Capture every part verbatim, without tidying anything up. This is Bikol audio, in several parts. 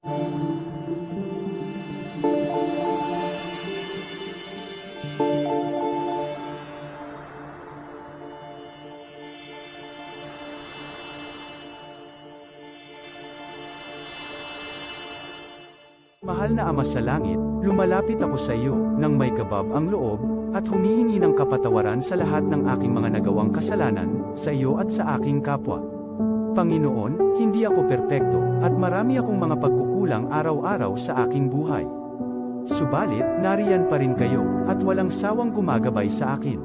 Mahal na Ama sa Langit, lumalapit ako sa iyo nang may kabab ang loob, at humihingi ng kapatawaran sa lahat ng aking mga nagawang kasalanan, sa iyo at sa aking kapwa. Panginoon, hindi ako perpekto, at marami akong mga pagkukulang araw-araw sa aking buhay. Subalit, nariyan pa rin kayo, at walang sawang gumagabay sa akin.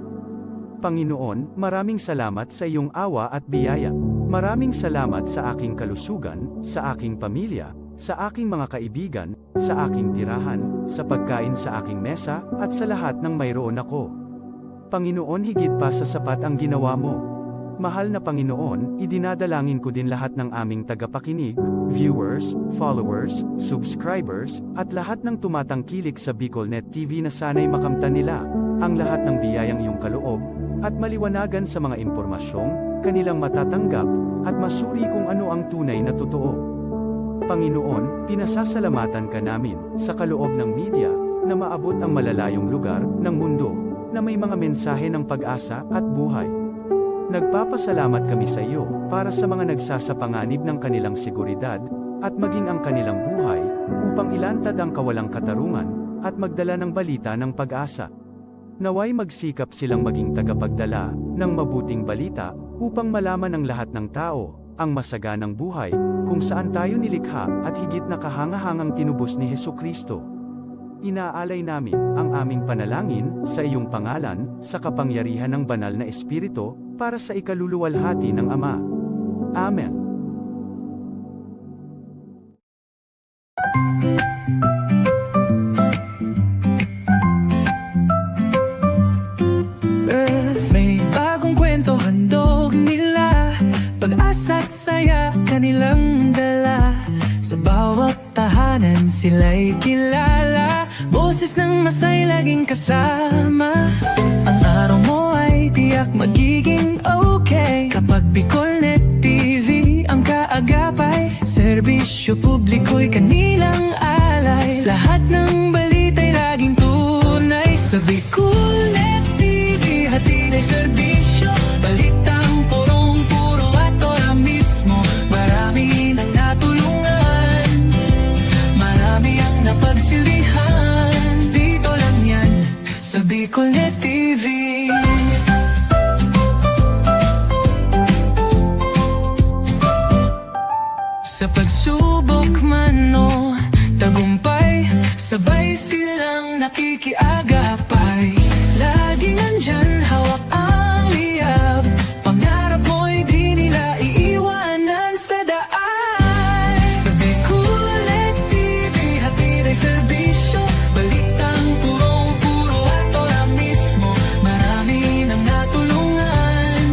Panginoon, maraming salamat sa iyong awa at biyaya. Maraming salamat sa aking kalusugan, sa aking pamilya, sa aking mga kaibigan, sa aking tirahan, sa pagkain sa aking mesa, at sa lahat ng mayroon ako. Panginoon, higit pa sa sapat ang ginawa mo. Mahal na Panginoon, idinadalangin ko din lahat ng aming tagapakinig, viewers, followers, subscribers, at lahat ng tumatangkilik sa BicolNet T V na sana'y makamtan nila ang lahat ng biyayang iyong kaloob, at maliwanagan sa mga impormasyong kanilang matatanggap, at masuri kung ano ang tunay na totoo. Panginoon, pinasasalamatan ka namin sa kaloob ng media na maabot ang malalayong lugar ng mundo na may mga mensahe ng pag-asa at buhay. Nagpapasalamat kami sa iyo para sa mga nagsasapanganib ng kanilang seguridad at maging ang kanilang buhay upang ilantad ang kawalang katarungan at magdala ng balita ng pag-asa. Nawa'y magsikap silang maging tagapagdala ng mabuting balita upang malaman ng lahat ng tao ang masaganang buhay kung saan tayo nilikha at higit na kahangahangang tinubos ni Jesu-Cristo. Inaalay namin ang aming panalangin sa iyong pangalan, sa kapangyarihan ng Banal na Espiritu, para sa ikaluluwalhati ng Ama. Amen. May bagong kwento handog nila, pag-asa't saya kanilang dala. Sa bawat tahanan sila'y kilala, boses ng masay laging kasama. Ang araw mo ay tiyak magiging okay kapag BicolNet T V ang kaagapay. Serbisyo publiko'y kanilang alay, lahat ng balita'y laging tunay. Sa BicolNet T V, hatid ay serbisyo, balitang purong-puro at ora mismo. Marami nang natulungan, marami ang napagsilbihan. Dito lang yan, sa BicolNet T V. Sa pagsubok man o tagumpay, sabay silang nakikiagapay. Laging nandyan, hawak ang liyab. Pangarap mo'y di nila iiwanan sa daan. Sa BicolNet T V, hatid ay serbisyo, balitang purong-puro at ora mismo. Marami nang natulungan,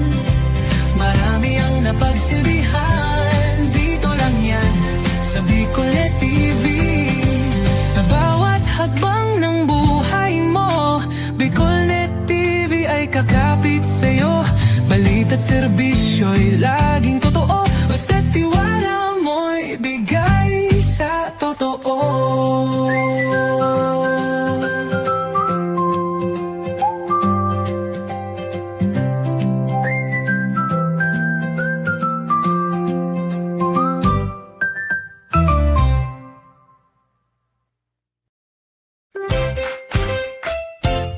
marami ang napagsilbihan. Dito lang yan, sa BicolNet T V. Sa bawat hakbang ng buhay mo, BicolNet T V ay kakapit sa'yo. Balita't serbisyo'y laging totoo, basta't tiwala mo'y bigay sa totoo.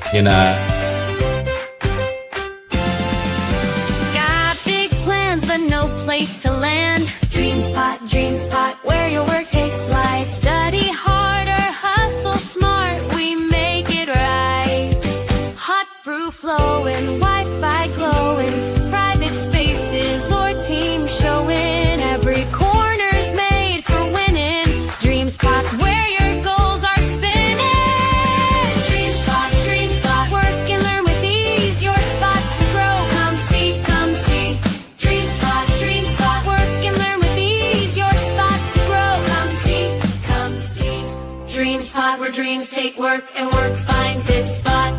Yan na. Got big plans but no place to land. DreamSpot, DreamSpot, where your work takes flight. Study hard or hustle smart, we make it right. Hot brew flowing, Wi-Fi glowing, private spaces or team showing. Every corner's made for winning. DreamSpot's where your goals are spinning. DreamSpot, DreamSpot, work and learn with ease. Your spot to grow. Come see, come see. DreamSpot, DreamSpot, work and learn with ease. Your spot to grow. Come see, come see. DreamSpot, where dreams take work and work finds its spot.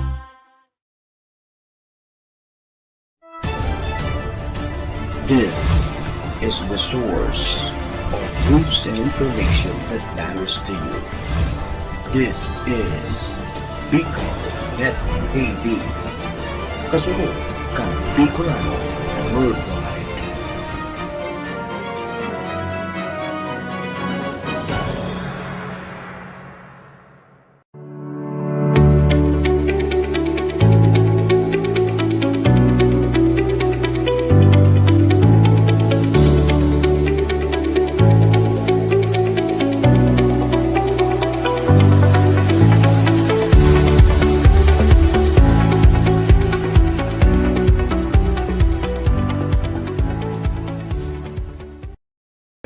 This is The Source. News and information that matters to you. This is Bicol Net T V. Kasunod kan Bicolano Worldwide.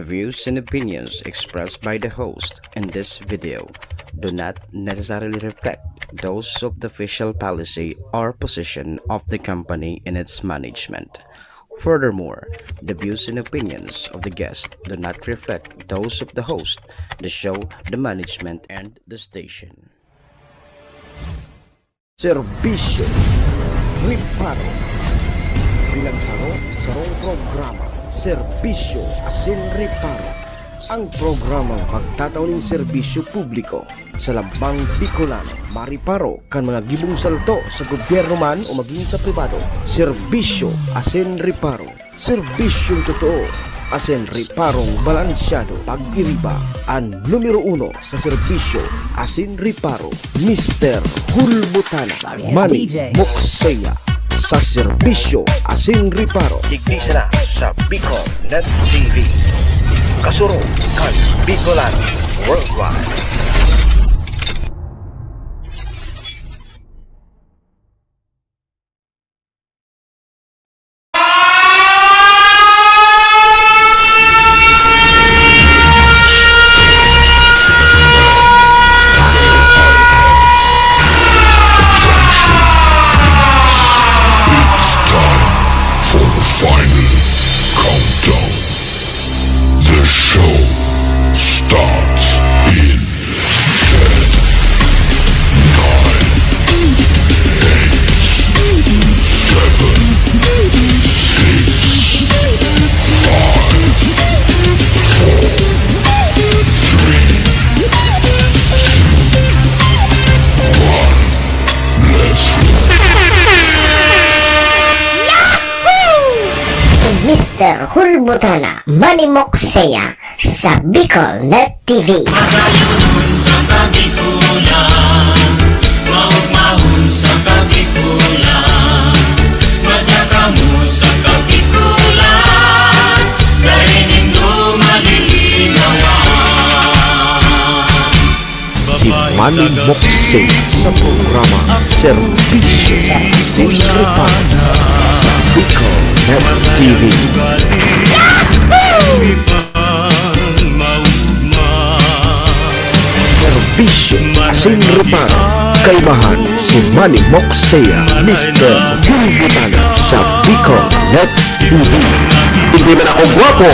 The views and opinions expressed by the host in this video do not necessarily reflect those of the official policy or position of the company and its management. Furthermore, the views and opinions of the guest do not reflect those of the host, the show, the management, and the station. Serbisyo Reparo. Bilang saro, sarong programa, Serbisyo asin Reparo. Ang programang magtatao nin serbisyo publiko sa lambang Bicolano, mareparo kan mga gibong salto sa gobyerno man o magin sa pribado. Serbisyo asin Reparo. Serbisyong totoo asin reparong balansyado. Pag-iriba an numero uno sa serbisyo asin reparo, Mister Hulbutana, Sorry, it's Manny D J. Moksea, sa serbisyo asin reparo. Digdi sana sa Bicol Net T V. Kasurog kan Bicolano Worldwide. It's time for the final countdown. The show starts in ten, nine, eight, seven, six, five, four, three, two, one. Let's go. Si Mister Hulbutana, Manny Moksea, sa Bicol Net T V. Magayunon sa Kabikulan, maugmahon sa Kabikulan, madya kamo sa Kabikulan, dai nindo malilinawan. Si Manny Moksea sa programa Serbisyo asin Reparo sa Bicol Net T V. Serbisyo asin reparo, kaimahan si Manny Moksea, Mister Hulbutana sa Bicol Net T V. Hindi man ako gwapo.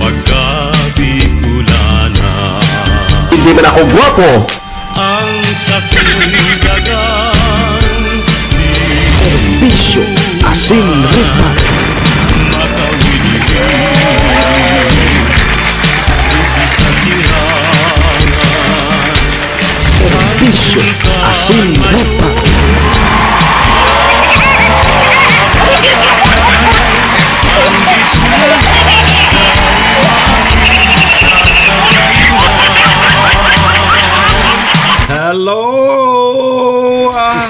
Pagka Bicolana. Hindi man ako gwapo. Ang sakong dagang Serbisyo asin reparo. Makawili-wili, sa sirangan. Serbisyo asin reparo. Hello! Ah.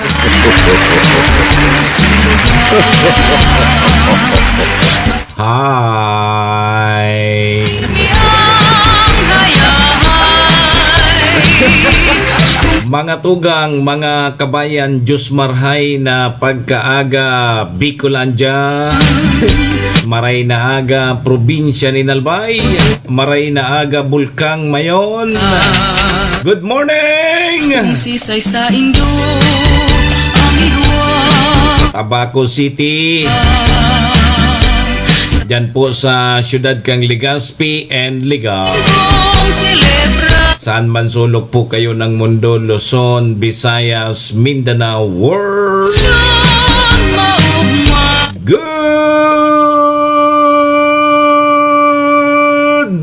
Hi! Mga tugang, mga kabayan, Diyos marhay na pagkaaga, Bicolandia. Maray na aga, probinsya nin Albay. Maray na aga, Bulkang Mayon. Good morning! Kung sisay saindo, ang igwa. Tabaco City. Diyan po sa siyudad kang Legazpi and Ligaw. Kung selebra. Saan man sulok po kayo ng mundo, Luzon, Visayas, Mindanao, World. Siya maugma. Good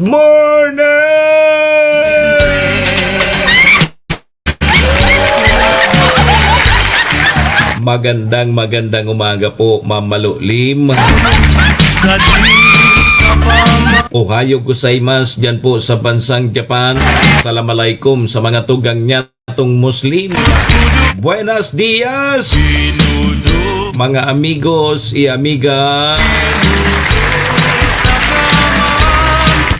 morning! Magandang, magandang umaga po, Ma'am Malulim. Ohayo gozaimasu dyan po sa bansang Japan. Assalamualaikum sa mga tugang nyatong Muslim. Buenos dias, mga amigos y amigas.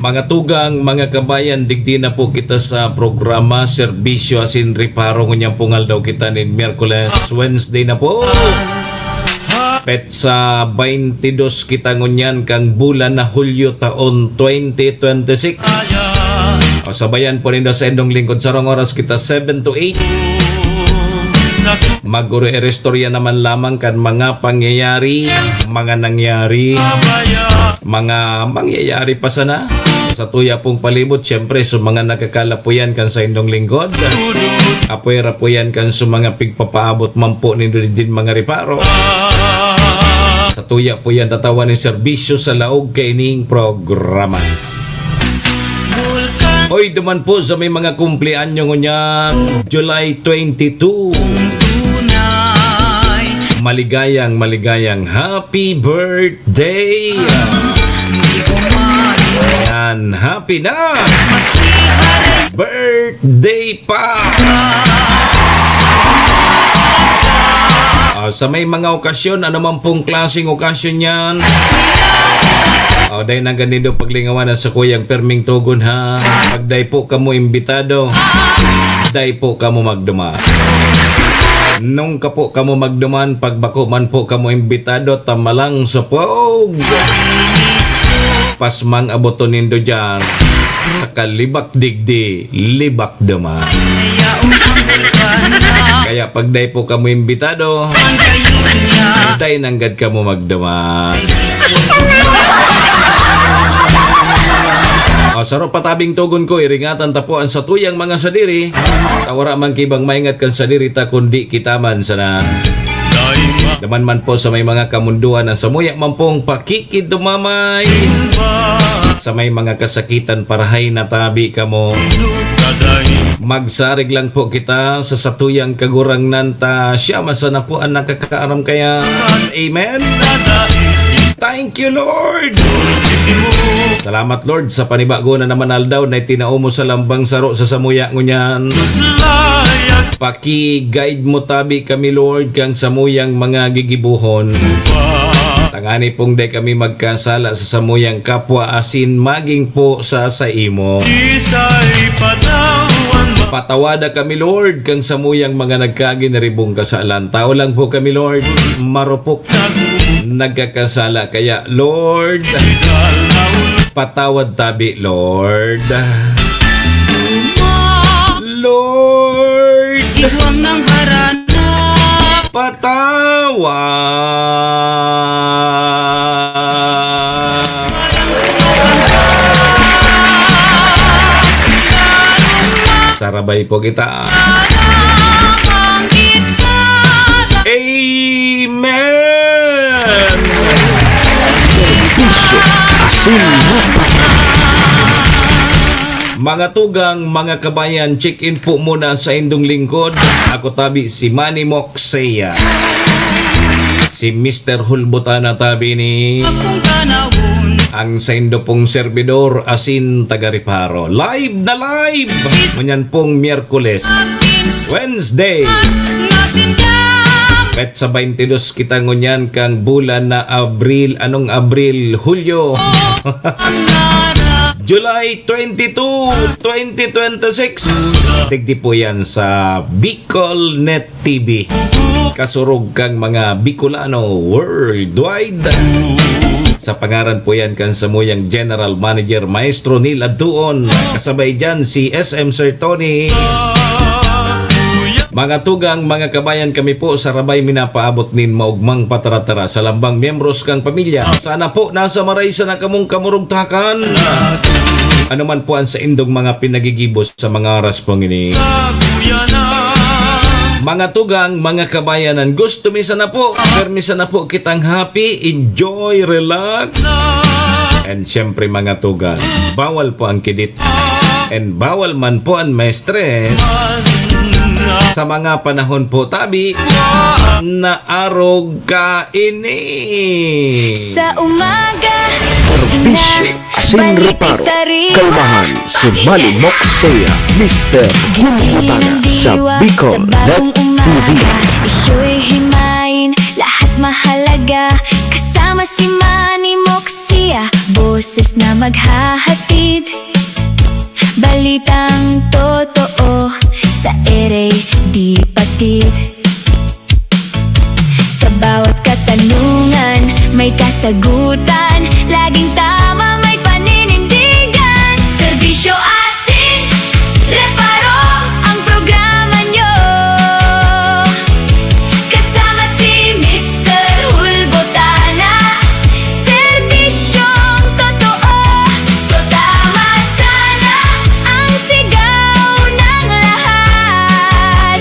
Mga tugang, mga kabayan, digdi na po kita sa programa, serbisyo asin reparo. Ngunyan pong aldaw kita nin Miyerkules, Wednesday na po. Petsa twenty-dos kita ngunyan kan bulan na Hulyo taon twenty twenty-six. O, sabayan po nindo sa indong lingkod. Sarong oras kita, seven to eight. Mag-oro-erestorya naman lamang kan mga pangyayari, mga nangyari, mga mangyayari pa sana sa tuya pong palibot. Siyempre, sa mga nagkakalapuyan kan sa indong lingkod, apwera po yan kan sa mga pigpapaabot man po nindo din mga reparo. Sa tuya po yan tatawan ng serbisyo sa laog kaining programa. Oy, duman po sa may mga kumpleanyo ngunyan, July twenty-two. Maligayang, maligayang happy birthday! Yan, happy na! Birthday pa! Ah, sa may mga okasyon, ano man pong klaseng okasyon yan, oh, dai nanggad nindo paglingawan ang sakuyang perming togon, ha. Pag dai po kamo imbitado, dai po kamo magduman. Nung ka po kamo magduman, pag bako man po kamo imbitado, tamalang sa pog. Pasmang aboton nindo dyan sa kalibak digdi, libak duman. Kaya pag dai po kamo imbitado, dai nanggad kamo magduman. O, saro pa tabing togon ko, iringatan ta po an satuyang mga sadiri. Ta wara man kibang maingat kan sadiri ta, kundi kita man sana. Duman man po sa may mga kamundoan, ang samuya man pong pakikidumamay. Sa may mga kasakitan, parahay na tabi kamo. Magsarig lang po kita sa satuyang Kagurangnan ta, siya man sana po ang nakakaaram kaya. Amen. Thank you, Lord. Salamat, Lord, sa panibago na naman aldaw na itinao mo sa lambang saro sa samuya ngunyan. Paki-guide mo tabi kami, Lord, kang samuyang mga gigibohon. Tangani pong dai kami magkasala sa samuyang kapwa asin magin po sa saimo. Patawada kami, Lord, kang samuyang mga nagkaginiribong kasalan. Tao lang po kami, Lord. Marupok. Nagkakasala kaya, Lord. Patawad tabi, Lord. Lord. Igwang ng harana. Patawad. Sarabay po kita. Amen! Servisyo asin mata. Mga tugang, mga kabayan, check-in po muna sa indong lingkod. Ako tabi si Manny Moxea. Si Mister Hulbutana tabi ni ang saindo pong servidor asin taga-reparo. Live na live! Ngunyan pong Miyerkules, Wednesday. Petsa twenty-dos kita ngunyan kang bulan na Abril. Anong Abril? Hulyo. July twenty-two, twenty twenty-six. Digdi po yan sa Bicol Net T V. Kasurog kang mga Bicolano worldwide. Sa pangaran po yan kan samuyang General Manager, Maestro Neil Adtuon. Kasabay dyan si S M Sir Tony. Mga tugang, mga kabayan, kami po sa Rabay minapaabot nin maugmang patara-tara sa lambang miyembros kang pamilya. Sana po nasa maray sana kamong kamurugtakan. Ano man po ang saindong mga pinagigibos sa mga oras pong ini. Mga tugang, mga kabayanan, gusto mi sana po, permi sana po kitang happy, enjoy, relax, and siyempre, mga tugang, bawal po ang kidit. And bawal man po ang ma-stress. Sa mga panahon po, tabi, na arog ka ini. Sa umaga, Serbisyo, sina-, asin balita reparo, sa rin-, kalmahan, si Manny Moxea, Mister Gising Hulbotana, sa diwa, Bicol sa bagong Net T V. Umaga, isyo'y himayin, lahat mahalaga, kasama si Manny Moxea, boses na maghahatid. Balitang totoo sa ere di patid. Sa bawat katanungan, may kasagutan. Laging tama, may paninindigan. Serbisyo asin reparo ang programa nyo. Kasama si Mister Hulbotana. Serbisyong totoo. So tama sana ang sigaw ng lahat.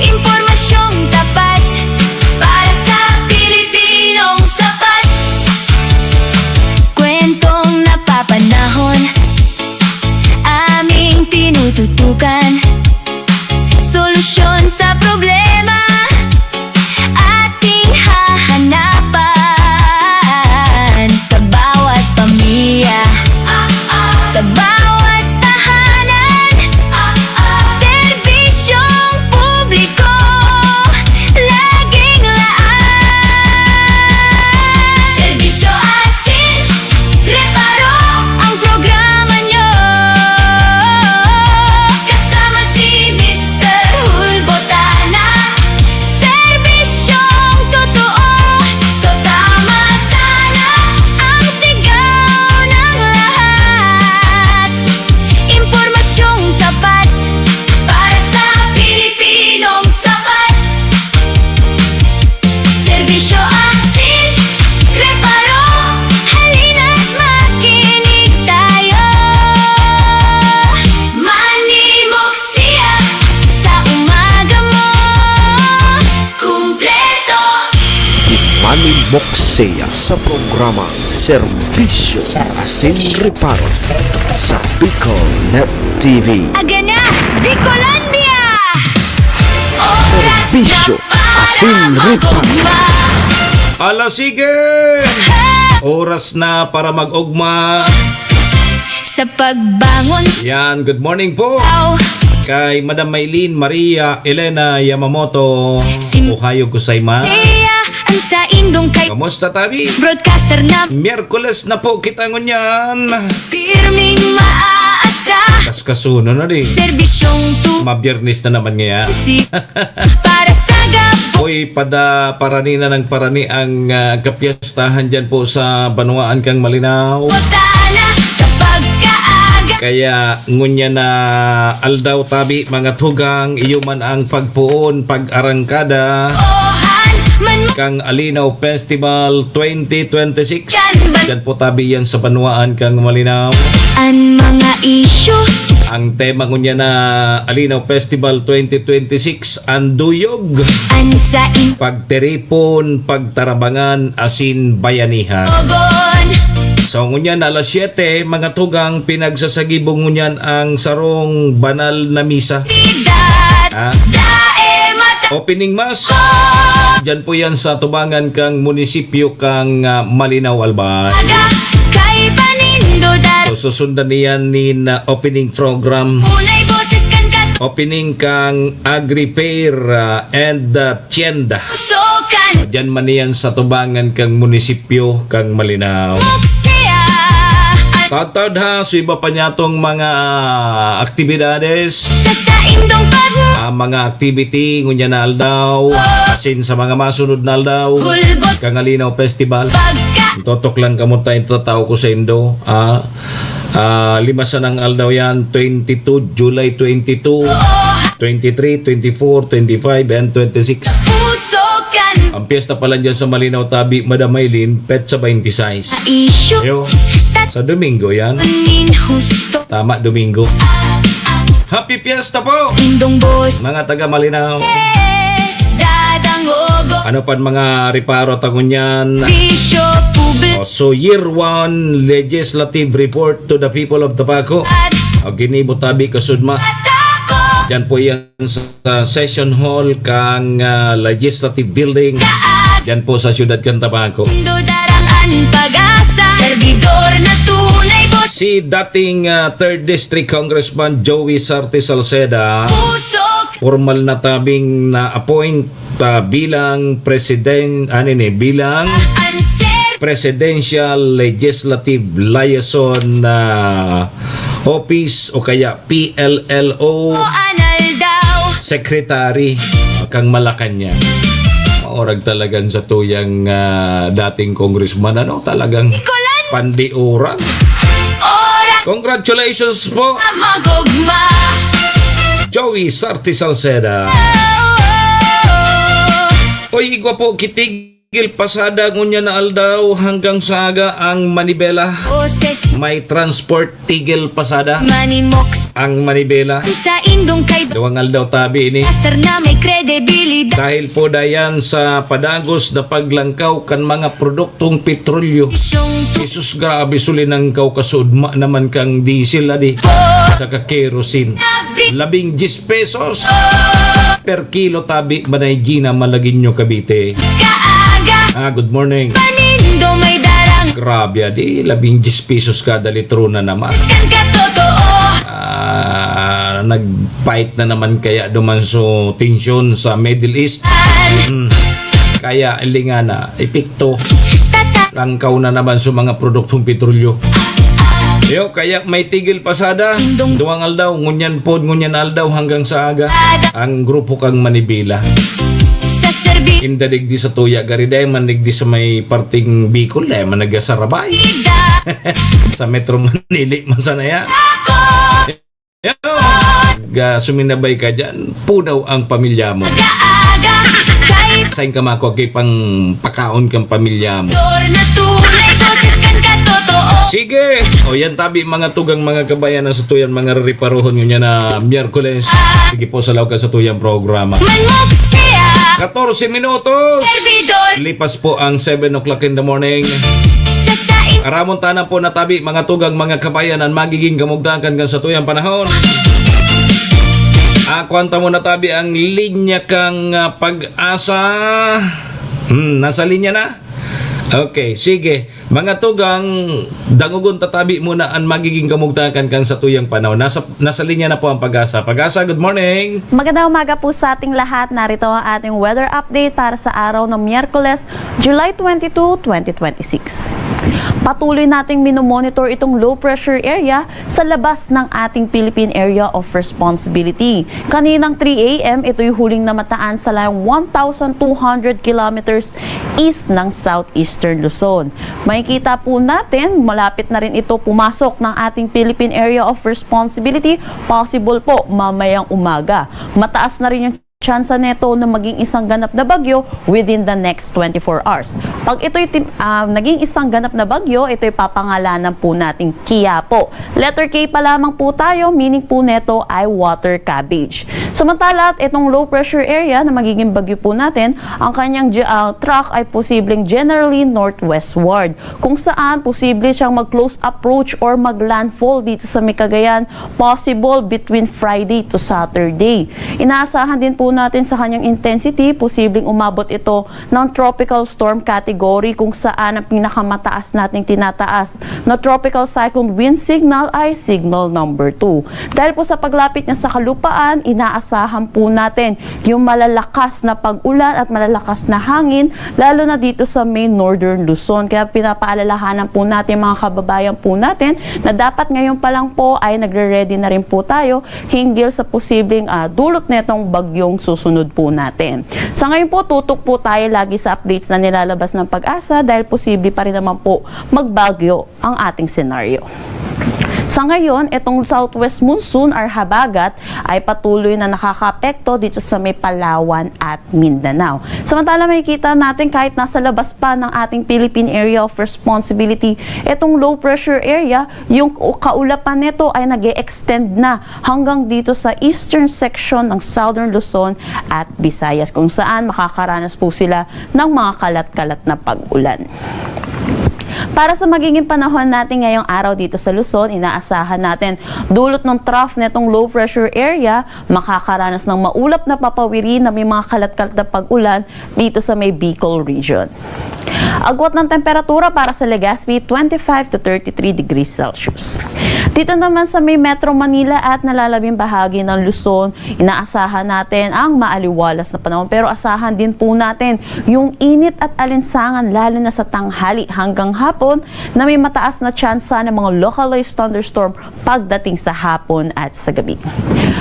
Impormasyong tapat para sa Pilipinong sapat. Kwentong napapanahon, aming tinututukan. Solusyon sa problema, ating hahanapan. Sa bawat pamilya, sa bawat tahanan, serbisyong publiko, laging laan. Serbisyo asin reparo ang programa nyo. Kasama si Mister Hulbotana. Serbisyong totoo. So tama sana ang sigaw ng lahat. Impormasyong tapat para sa Pilipinong sapat. Serbisyo asin reparo. Halina't makinig tayo. Manimok siya sa umaga mo. Kumpleto. Si Manny Moxea sa programa Serbisyo asin Reparo sa Bicol Net T V. Aga na, Bicolandia! Oras na Serbisyo para asin Reparo. Mag-ugma. Ala, sige! Oras na para mag-ugma. Sa pagbangon sa Yan, good morning po. Aw. Kay Madam Maylene Maria Elena Yamamoto. Sim- Ohayo gozaimasu. Iya, ang saindong kay Kamusta, tabi? Broadcaster na. Miyerkules na po kita ngunyan. Pirming maaasa. Kaskasuno na di. Serbisyong tu- Mabiyernes na naman ngaya. Si- Para sa gab- Uy, pada parani na ng parani ang, ah, kapiyastahan dyan po sa banwaan kang Malinao. Botana sa pagkaaga. Kaya ngunyan na aldaw, tabi, mga tugang, iyo man ang pagpoon, pag-arangkada Ohan man mo. Kang Alinaw Festival twenty twenty-six. Yan ba? Dyan po, tabi, yan sa banwaan kang Malinao. An mga isyu. Ang tema ngunyan na Alinaw Festival twenty twenty-six, ang duyog, An sa in- pagtiripon, pagtarabangan, asin bayanihan. Ogon. So, ngunyan na alas siyete, mga tugang, pinagsasagibo ngunyan ang sarong banal na misa. Bidat. Ah. Dae mata. Opening Mass. Diyan po yan sa tubangan kang munisipyo kang, ah, Malinao, Albay. Aga, kay panindodan. So, susundan niyan nin, ah, opening program. Unay boses kan kat- Opening kang Agri Fair, ah, and, ah, Tienda. Sukan. Diyan man yan sa tubangan kang munisipyo kang Malinao. Muksea. Taud-taud ha, so iba pa niya tong mga, ah, aktibidades. Sa saindong pag- Ah, mga activity, ngunyan na aldaw. Oh. Asin sa mga masunod na aldaw. Hulbot. Kang Alinaw Festival. Pagka- Totok lang kamo ta, itatao ko sa indo. Ah, ah, lima sanang aldaw yan, twenty-two, July twenty-two, twenty-three, twenty-four, twenty-five, and twenty-six. Puso kan- Ang piyesta pala dyan sa Malinao, tabi, Madam Maylene, petsa twenty-six. Isyu. Yo, sa Domingo yan. Nin husto. Tama, Domingo. Happy Fiesta po! Indong boss. Mga taga Malinao. Yes, dadangogo. Ano pan mga reparo ta ngunyan? Bisyo publi- O, so, year one legislative report to the people of Tabaco. At O, ginibo tabi kasudma. Atako. Diyan po yan sa session hall kang, ah, Legislative Building. Diyan po sa siyudad kan Tabaco. Indo darang an pag-asa, servidor na tunay boss. Si dating, ah, third District Congressman Joey Sarte Salceda, Pusok formal na tabing na-appoint, ah, bilang presiden-, ano ni, bilang an ser Presidential Legislative Liaison na Office o kaya P L L O o anal daw. Secretary kang Malacañang. Maurag talagang sa tuyang, ah, dating congressman, ano, talagang Kulan pandiuran. Oras Congratulations po, magugma. Joey Sarte Salceda. Oy, igwa po, kitig Tigil pasada ngunyan na aldaw hanggang sa aga ang manibela. Boses May transport tigil pasada manimoks ang manibela. Sa indong kay Duwang aldaw tabi ini. Master na may kredibilidad. Dahil po dayan sa padagos na paglangkaw kan mga produktong petrolyo. Isyong Jesus, grabe, sulinangkaw kasudma naman kang diesel, adi. Saka kerosene. Labing diyes pesos per kilo tabi, Manay Gina, Malagueño, Cavite. Kaaga Ah, good morning. Panindo may darang Grabe, adi, labing diyes pesos kada litro na naman. Kan katotoo Ah, nag-fight na naman kaya duman so tensyon sa Middle East. Hmm. Kaya, linga na, epekto. Tata Langkaw na naman sa mga produktong petrolyo. Yo, kaya may tigil pasada. Duwang aldaw, ngunyan pod, ngunyan aldaw hanggang sa aga. Ang grupo kang Manibela. Sa serbi Inda digdi sa Tuya, gari dai man digdi sa may parting Bicol, dai man nagasarabay. Ida Sa Metro Manila, masanaya. Ako Yo! Ga, suminabay ka dyan, punaw ang pamilya mo. Kaaga Kay Sain ka makwa kay pang pakaon kang pamilya mo. Dor na tunay Boses kan katotoo Sige! O yan tabi, mga tugang, mga kabayan, na sa tuyang mga riparohon ngunyan na Miyerkules. Sige po, sa lawag ka sa tuyang programa. Manmok siya Katorse minutos! Servidor Lipas po ang seven o'clock in the morning. Sa sain Aramon tanan po na tabi, mga tugang, mga kabayan, ang magiging kamugtakan kan sa tuyang panahon. Akwanta mo na tabi ang linya kang, ah, pag-asa. Hmm, nasa linya na? Okay, sige. Mga tugang, dangogon ta tabi muna ang magiging kamugtakan kan sa tuyang panahon. Nasa, nasa linya na po ang Pag-asa. Pag-asa, good morning! Magandang umaga po sa ating lahat. Narito ang ating weather update para sa araw ng Miyerkules, July twenty-two, twenty twenty-six. Patuloy nating minomonitor itong low pressure area sa labas ng ating Philippine Area of Responsibility. Kaninang three a.m., ito'y huling namataan sa layong one thousand two hundred kilometers east ng southeastern Luzon. Makikita po natin, malapit na rin ito pumasok ng ating Philippine Area of Responsibility, possible po mamayang umaga. Mataas na rin yung tsansa neto na maging isang ganap na bagyo within the next twenty-four hours. Pag ito'y tim- ah, naging isang ganap na bagyo, ito'y papangalanan po nating Kiyapo. Letter K pa lamang po tayo, meaning po neto ay water cabbage. Samantala, at itong low pressure area na magiging bagyo po natin, ang kanyang ge- ah, track ay posibleng generally northwestward, kung saan posible siyang mag-close approach or mag-landfall dito sa may Cagayan, possible between Friday to Saturday. Inaasahan din po natin sa kanyang intensity, posibleng umabot ito ng tropical storm category, kung saan ang pinakamataas nating tinataas na tropical cyclone wind signal ay signal number two. Dahil po sa paglapit niya sa kalupaan, inaasahan po natin yung malalakas na pag-ulan at malalakas na hangin, lalo na dito sa may Northern Luzon. Kaya pinapaalalahanan po natin, mga kababayan po natin, na dapat ngayon pa lang po ay nagre-ready na rin po tayo hinggil sa posibleng, ah, dulot netong bagyong susunod po natin. Sa ngayon po, tutok po tayo lagi sa updates na nilalabas ng Pag-asa dahil posible pa rin naman po magbagyo ang ating senaryo. Sa ngayon, itong southwest monsoon or habagat ay patuloy na nakakaapekto dito sa may Palawan at Mindanao. Samantala, makikita natin kahit nasa labas pa ng ating Philippine Area of Responsibility, itong low pressure area, yung kaulapan nito ay nag extend na hanggang dito sa eastern section ng Southern Luzon at Visayas, kung saan makakaranas po sila ng mga kalat-kalat na pag-ulan. Para sa magiging panahon natin ngayong araw dito sa Luzon, inaasahan natin dulot ng trough netong low pressure area, makakaranas ng maulap na papawiri na may mga kalat-kalat na pag-ulan dito sa may Bicol region. Agwat ng temperatura para sa Legazpi, twenty-five to thirty-three degrees Celsius. Dito naman sa may Metro Manila at nalalabing bahagi ng Luzon, inaasahan natin ang maaliwalas na panahon, pero asahan din po natin yung init at alinsangan, lalo na sa tanghali hanggang hapon, na may mataas na tsansa ng mga localized thunderstorm pagdating sa hapon at sa gabi.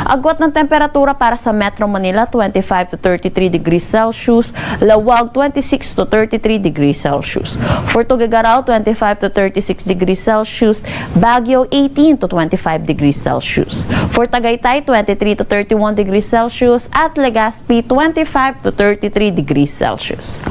Agwat ng temperatura para sa Metro Manila, twenty-five to thirty-three degrees Celsius, Laoag, twenty-six to thirty-three degrees Celsius. For Tuguegarao, twenty-five to thirty-six degrees Celsius, Baguio, eighteen to twenty-five degrees Celsius. For Tagaytay, twenty-three to thirty-one degrees Celsius, at Legazpi, twenty-five to thirty-three degrees Celsius.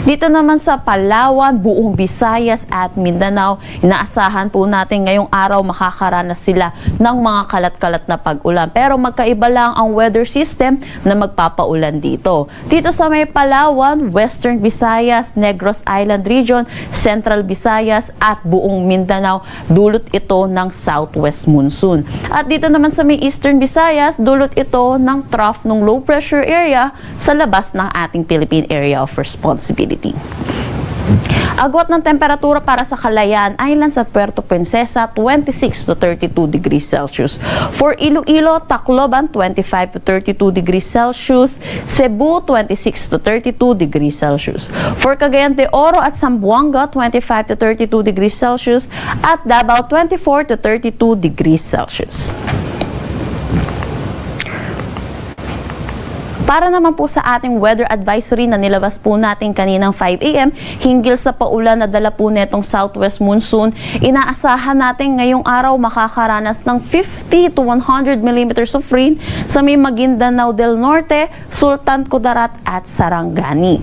Dito naman sa Palawan, buong Visayas at Mindanao, inaasahan po natin ngayong araw makakaranas sila ng mga kalat-kalat na pag-ulan. Pero magkaiba lang ang weather system na magpapaulan dito. Dito sa may Palawan, Western Visayas, Negros Island Region, Central Visayas at buong Mindanao, dulot ito ng southwest monsoon. At dito naman sa may Eastern Visayas, dulot ito ng trough ng low pressure area sa labas ng ating Philippine Area of Responsibility. Agwat ng temperatura para sa Kalayaan Islands at Puerto Princesa, twenty-six to thirty-two degrees Celsius. For Iloilo, Tacloban, twenty-five to thirty-two degrees Celsius. Cebu, twenty-six to thirty-two degrees Celsius. For Cagayan de Oro at Zamboanga, twenty-five to thirty-two degrees Celsius. At Davao, twenty-four to thirty-two degrees Celsius. Para naman po sa ating weather advisory na nilabas po natin kaninang five a.m., hinggil sa paulan na dala po netong southwest monsoon, inaasahan natin ngayong araw makakaranas ng fifty to one hundred millimeters of rain sa may Maguindanao del Norte, Sultan Kudarat at Sarangani.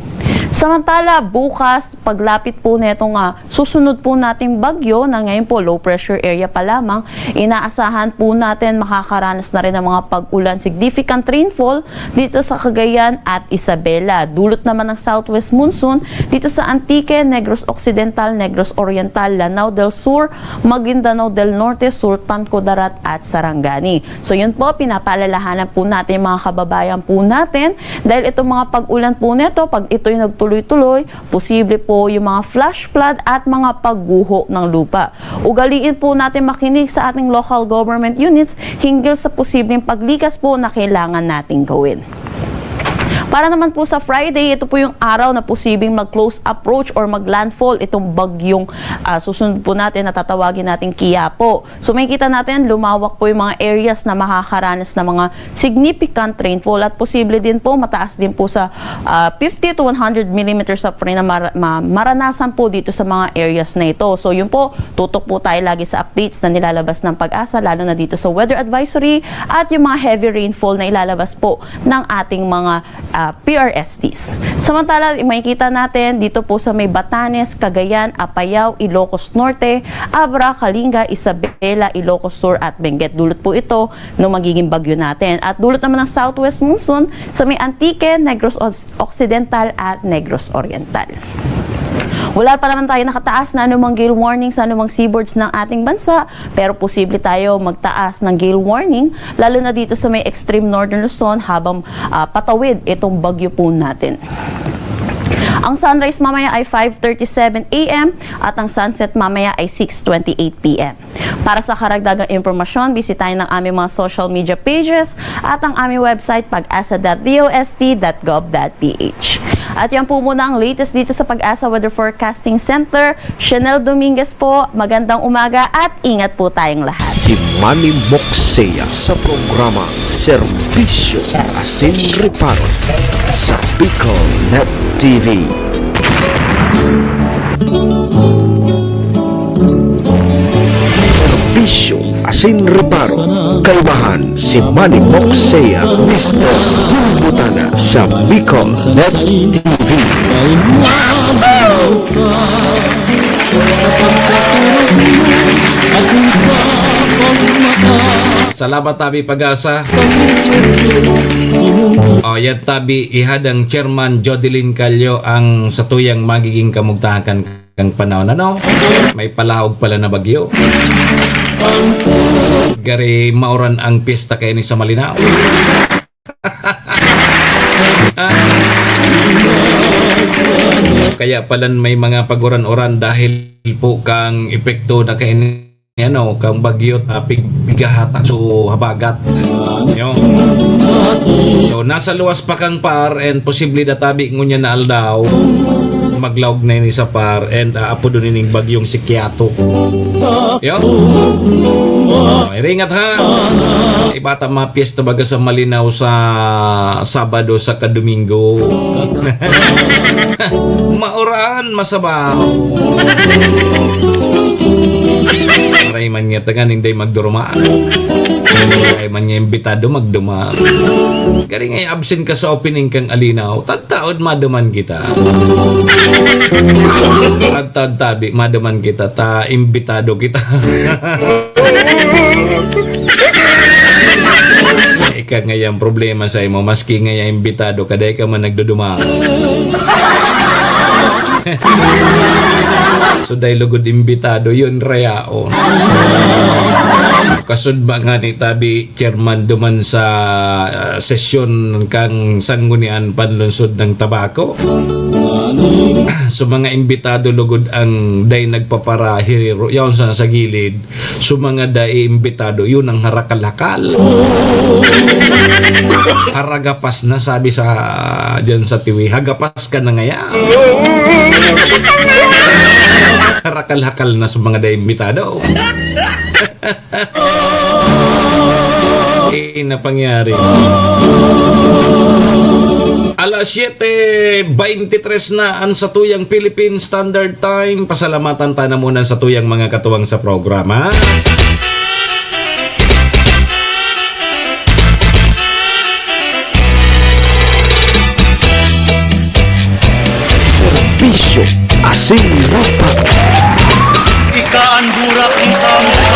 Samantala, bukas, paglapit po netong, ah, susunod po nating bagyo na ngayon po low pressure area pa lamang, inaasahan po natin makakaranas na rin ng mga pag-ulan, significant rainfall dito sa Cagayan at Isabela. Dulot naman ng southwest monsoon dito sa Antique, Negros Occidental, Negros Oriental, Lanao del Sur, Maguindanao del Norte, Sultan Kudarat at Sarangani. So yun po, pinapaalalahanan po natin mga kababayan po natin, dahil itong mga pag-ulan po neto, pag ito'y nagtuloy-tuloy, posible po yung mga flash flood at mga pagguho ng lupa. Ugaliin po natin makinig sa ating local government units hinggil sa posibleng paglikas po na kailangan nating gawin. Para naman po sa Friday, ito po yung araw na posibleng mag-close approach or mag-landfall itong bagyong, ah, susunod po natin na tatawagin nating Kiyapo. So, makikita natin, lumawak po yung mga areas na makakaranas ng mga significant rainfall at posible din po, mataas din po sa, ah, fifty to one hundred millimeters of rain na mar-, ma-, maranasan po dito sa mga areas na ito. So, yun po, tutok po tayo lagi sa updates na nilalabas ng PAGASA, lalo na dito sa weather advisory at yung mga heavy rainfall na ilalabas po ng ating mga, ah, P R S Ds. Samantala, makikita natin dito po sa may Batanes, Cagayan, Apayao, Ilocos Norte, Abra, Kalinga, Isabela, Ilocos Sur at Benguet. Dulot po ito ng magiging bagyo natin. At dulot naman ng southwest monsoon sa may Antique, Negros Os-, Occidental at Negros Oriental. Wala pa naman tayo nakataas na anumang gale warning sa anumang seaboards ng ating bansa, pero posible tayo magtaas ng gale warning, lalo na dito sa may extreme northern Luzon habang, ah, patawid itong bagyo po natin. Ang sunrise mamaya ay five thirty-seven a.m. at ang sunset mamaya ay six twenty-eight p.m. Para sa karagdagang impormasyon, bisitahin ang aming mga social media pages at ang aming website, pag asa dot D O S T dot gov dot P H. At yan po muna ang latest dito sa PAGASA Weather Forecasting Center. Chanel Dominguez po, magandang umaga at ingat po tayong lahat. Si Manny Moksea sa programa Serbisyo Asin Reparo sa Bicol Net T V. Serbisyo asin reparo. Kalmahan si Manny Moksea, Mister Bulbutana sa Bicol Net T V. Salamat, tabi PAGASA. O, yan, tabi, ihadang Chairman Jodeline Callo ang satuyang magiging kamugtakan. kang panahon, ano? May palaog pala na bagyo. Gari mauran ang piyesta kaini sa Malinao. Kaya palan may mga paguran-uran dahil po kang epekto na kaini, ano, kang bagyo, ah, pig-, pighahatak so habagat. Yo. So, nasa luwas pa kang par and posible databi ngunyan na aldaw, maglaog na ini sa par and aapodon ining bagyong si Kiato. Yo. Oh, iringat ha. Iba ta mga piyesta baga sa Malinao sa Sabado saka Domingo. Mauran, masabaw. Aray man niya, taga ninday magdurumaan. Aray man niya, imbitado magduman. Garing ay absent ka sa opening kang Alinaw. Tataod maduman kita. Tataod tabi, maduman kita. Ta, imbitado kita. Ika ngayang problema sa imo, maski ngayang imbitado ka, dai ka man nagduduma. So, dai lugod imbitado, yun, rayaon. Kasud ba nga ni tabi, chairman duman sa, ah, sesyon kang Sanggunian Panlunsod ng Tabaco? So, mga imbitado lugod ang dai nagpaparahiro, yaon sa, sa gilid. So, mga dai imbitado, yun ang harakal-hakal. Haragapas na, sabi sa, dyan sa Tiwi, hagapas ka na ngaya. Harakal-hakal na sa mga dai imbitado. Eh, napangyari. Alas siyete beintitres na ang satuyang Philippine Standard Time. Pasalamatan ta na muna sa tuyang mga katuwang sa programa. Serbisyo asin nota. Ika an burak ni Samuel.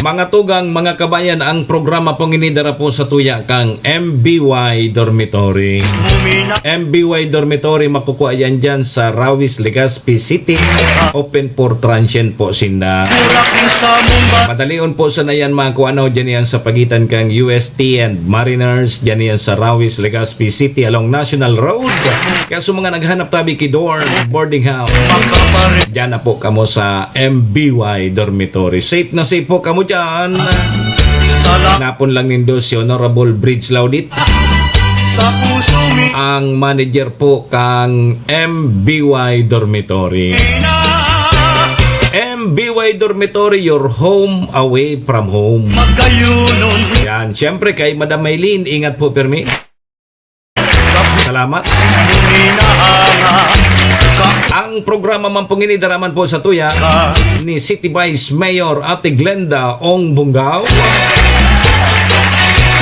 Mga tugang, mga kabayan, ang programa pong ini dara po sa tuya kang M B Y Dormitory. M B Y Dormitory, makukuha yan dyan sa Rawis, Legazpi City. Open for transient po sinda. Madalion po sana yan makuha, no? Dyan yan sa pagitan kang U S T and Mariners. Dyan yan sa Rawis, Legazpi City along National Road. Kaya sa mga naghanap tabi ki dorm, boarding house, dyan na po kamo sa M B Y Dormitory. Safe na safe po kamo dyan. Napon lang nindo si Honorable Bridge Laudit, ang manager po kang M B Y Dormitory. M B Y Dormitory, your home away from home. Yan, siyempre kay Madam Maylene, ingat po pirmi. Salamat. Ang programa man pong ini dara man po sa tuya ni City Vice Mayor Ate Glenda Ong Bungao,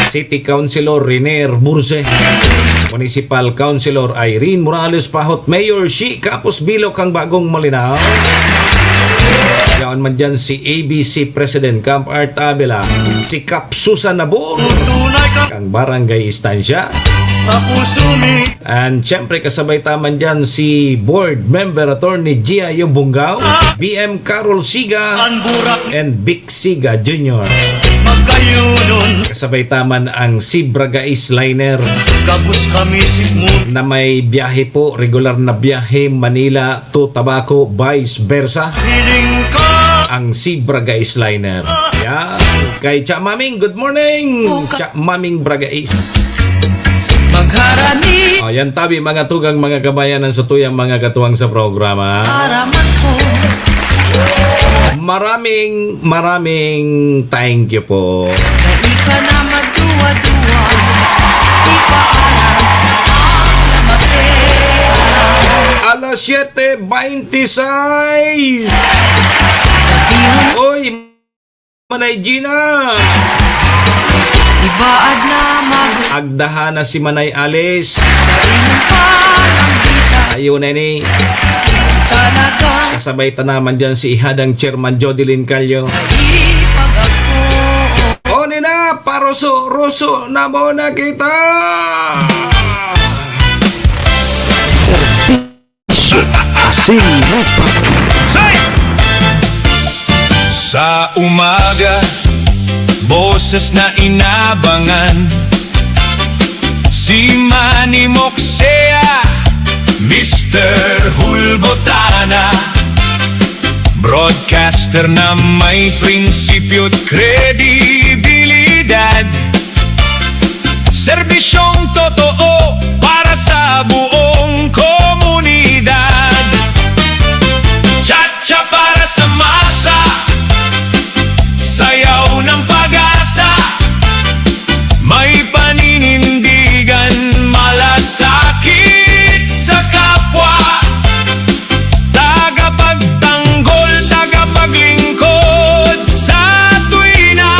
City Councilor Rene Burse, Municipal Councilor Irene Morales Pahot, Mayor Shi Kapos Bilo kang Bagong Malinao. Yaon man dyan si A B C President Camp Art Avila, si Kap Susan Nabor, kang Barangay Estancia. Sa puso mi. And syempre, kasabay ta man dyan si Board Member Attorney Gia Yobungao, B M Carol Siga, and Vic Siga Junior. Magkayunon. Kasabay ta man ang Sibra Gais Liner. Gabos kami, Sigmund. Na may biyahe po, regular na biyahe, Manila to Tabaco, vice versa. Feeling ka. Ang Sibra Gais Liner. Yan. Kay Cha Maming, good morning. Cha Maming Bragais. Magharani. O, yan tabi, mga tugang, mga kabayanan, sa tuyang mga katuwang sa programa. Araman ko. Maraming, maraming thank you po. Na ika na magduwa-duwa, ipaaram ang lamapera. Alas siyete beintisais. Sabihon. Oy, Manay Gina! Ibaad na magus- Agdahan na si Manay Alice. Sa imong pananghita. Ayun na ni. Talagang Kasabay ta naman dyan si Ihadang Chairman Jodeline Callo. Ipagako. O, nina, paruso-ruso na muna kita! Serbisyo asin Sa umaga, boses na inabangan. Si Manny Moksea, Mister Hulbotana. Broadcaster na may prinsipyo't kredibilidad. Serbisyong totoo para sa buong komunidad. Chat-chat para sa masa, sayaw ng pag-asa. May paninindigan, malasakit sa kapwa. Tagapagtanggol, tagapaglingkod sa tuwina.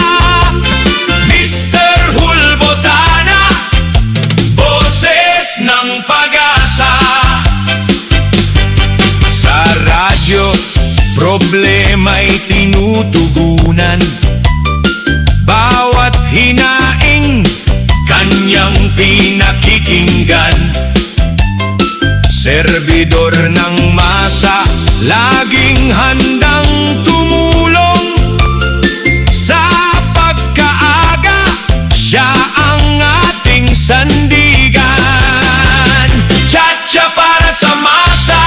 Mister Hulbotana, boses ng pag-asa. Sa radyo, problema'y tinutugunan. Bawat hinaing, kanyang pinakikinggan. Serbidor ng masa, laging handang tumulong. Sa pagkaaga, siya ang ating sandigan. Chat-chat para sa masa,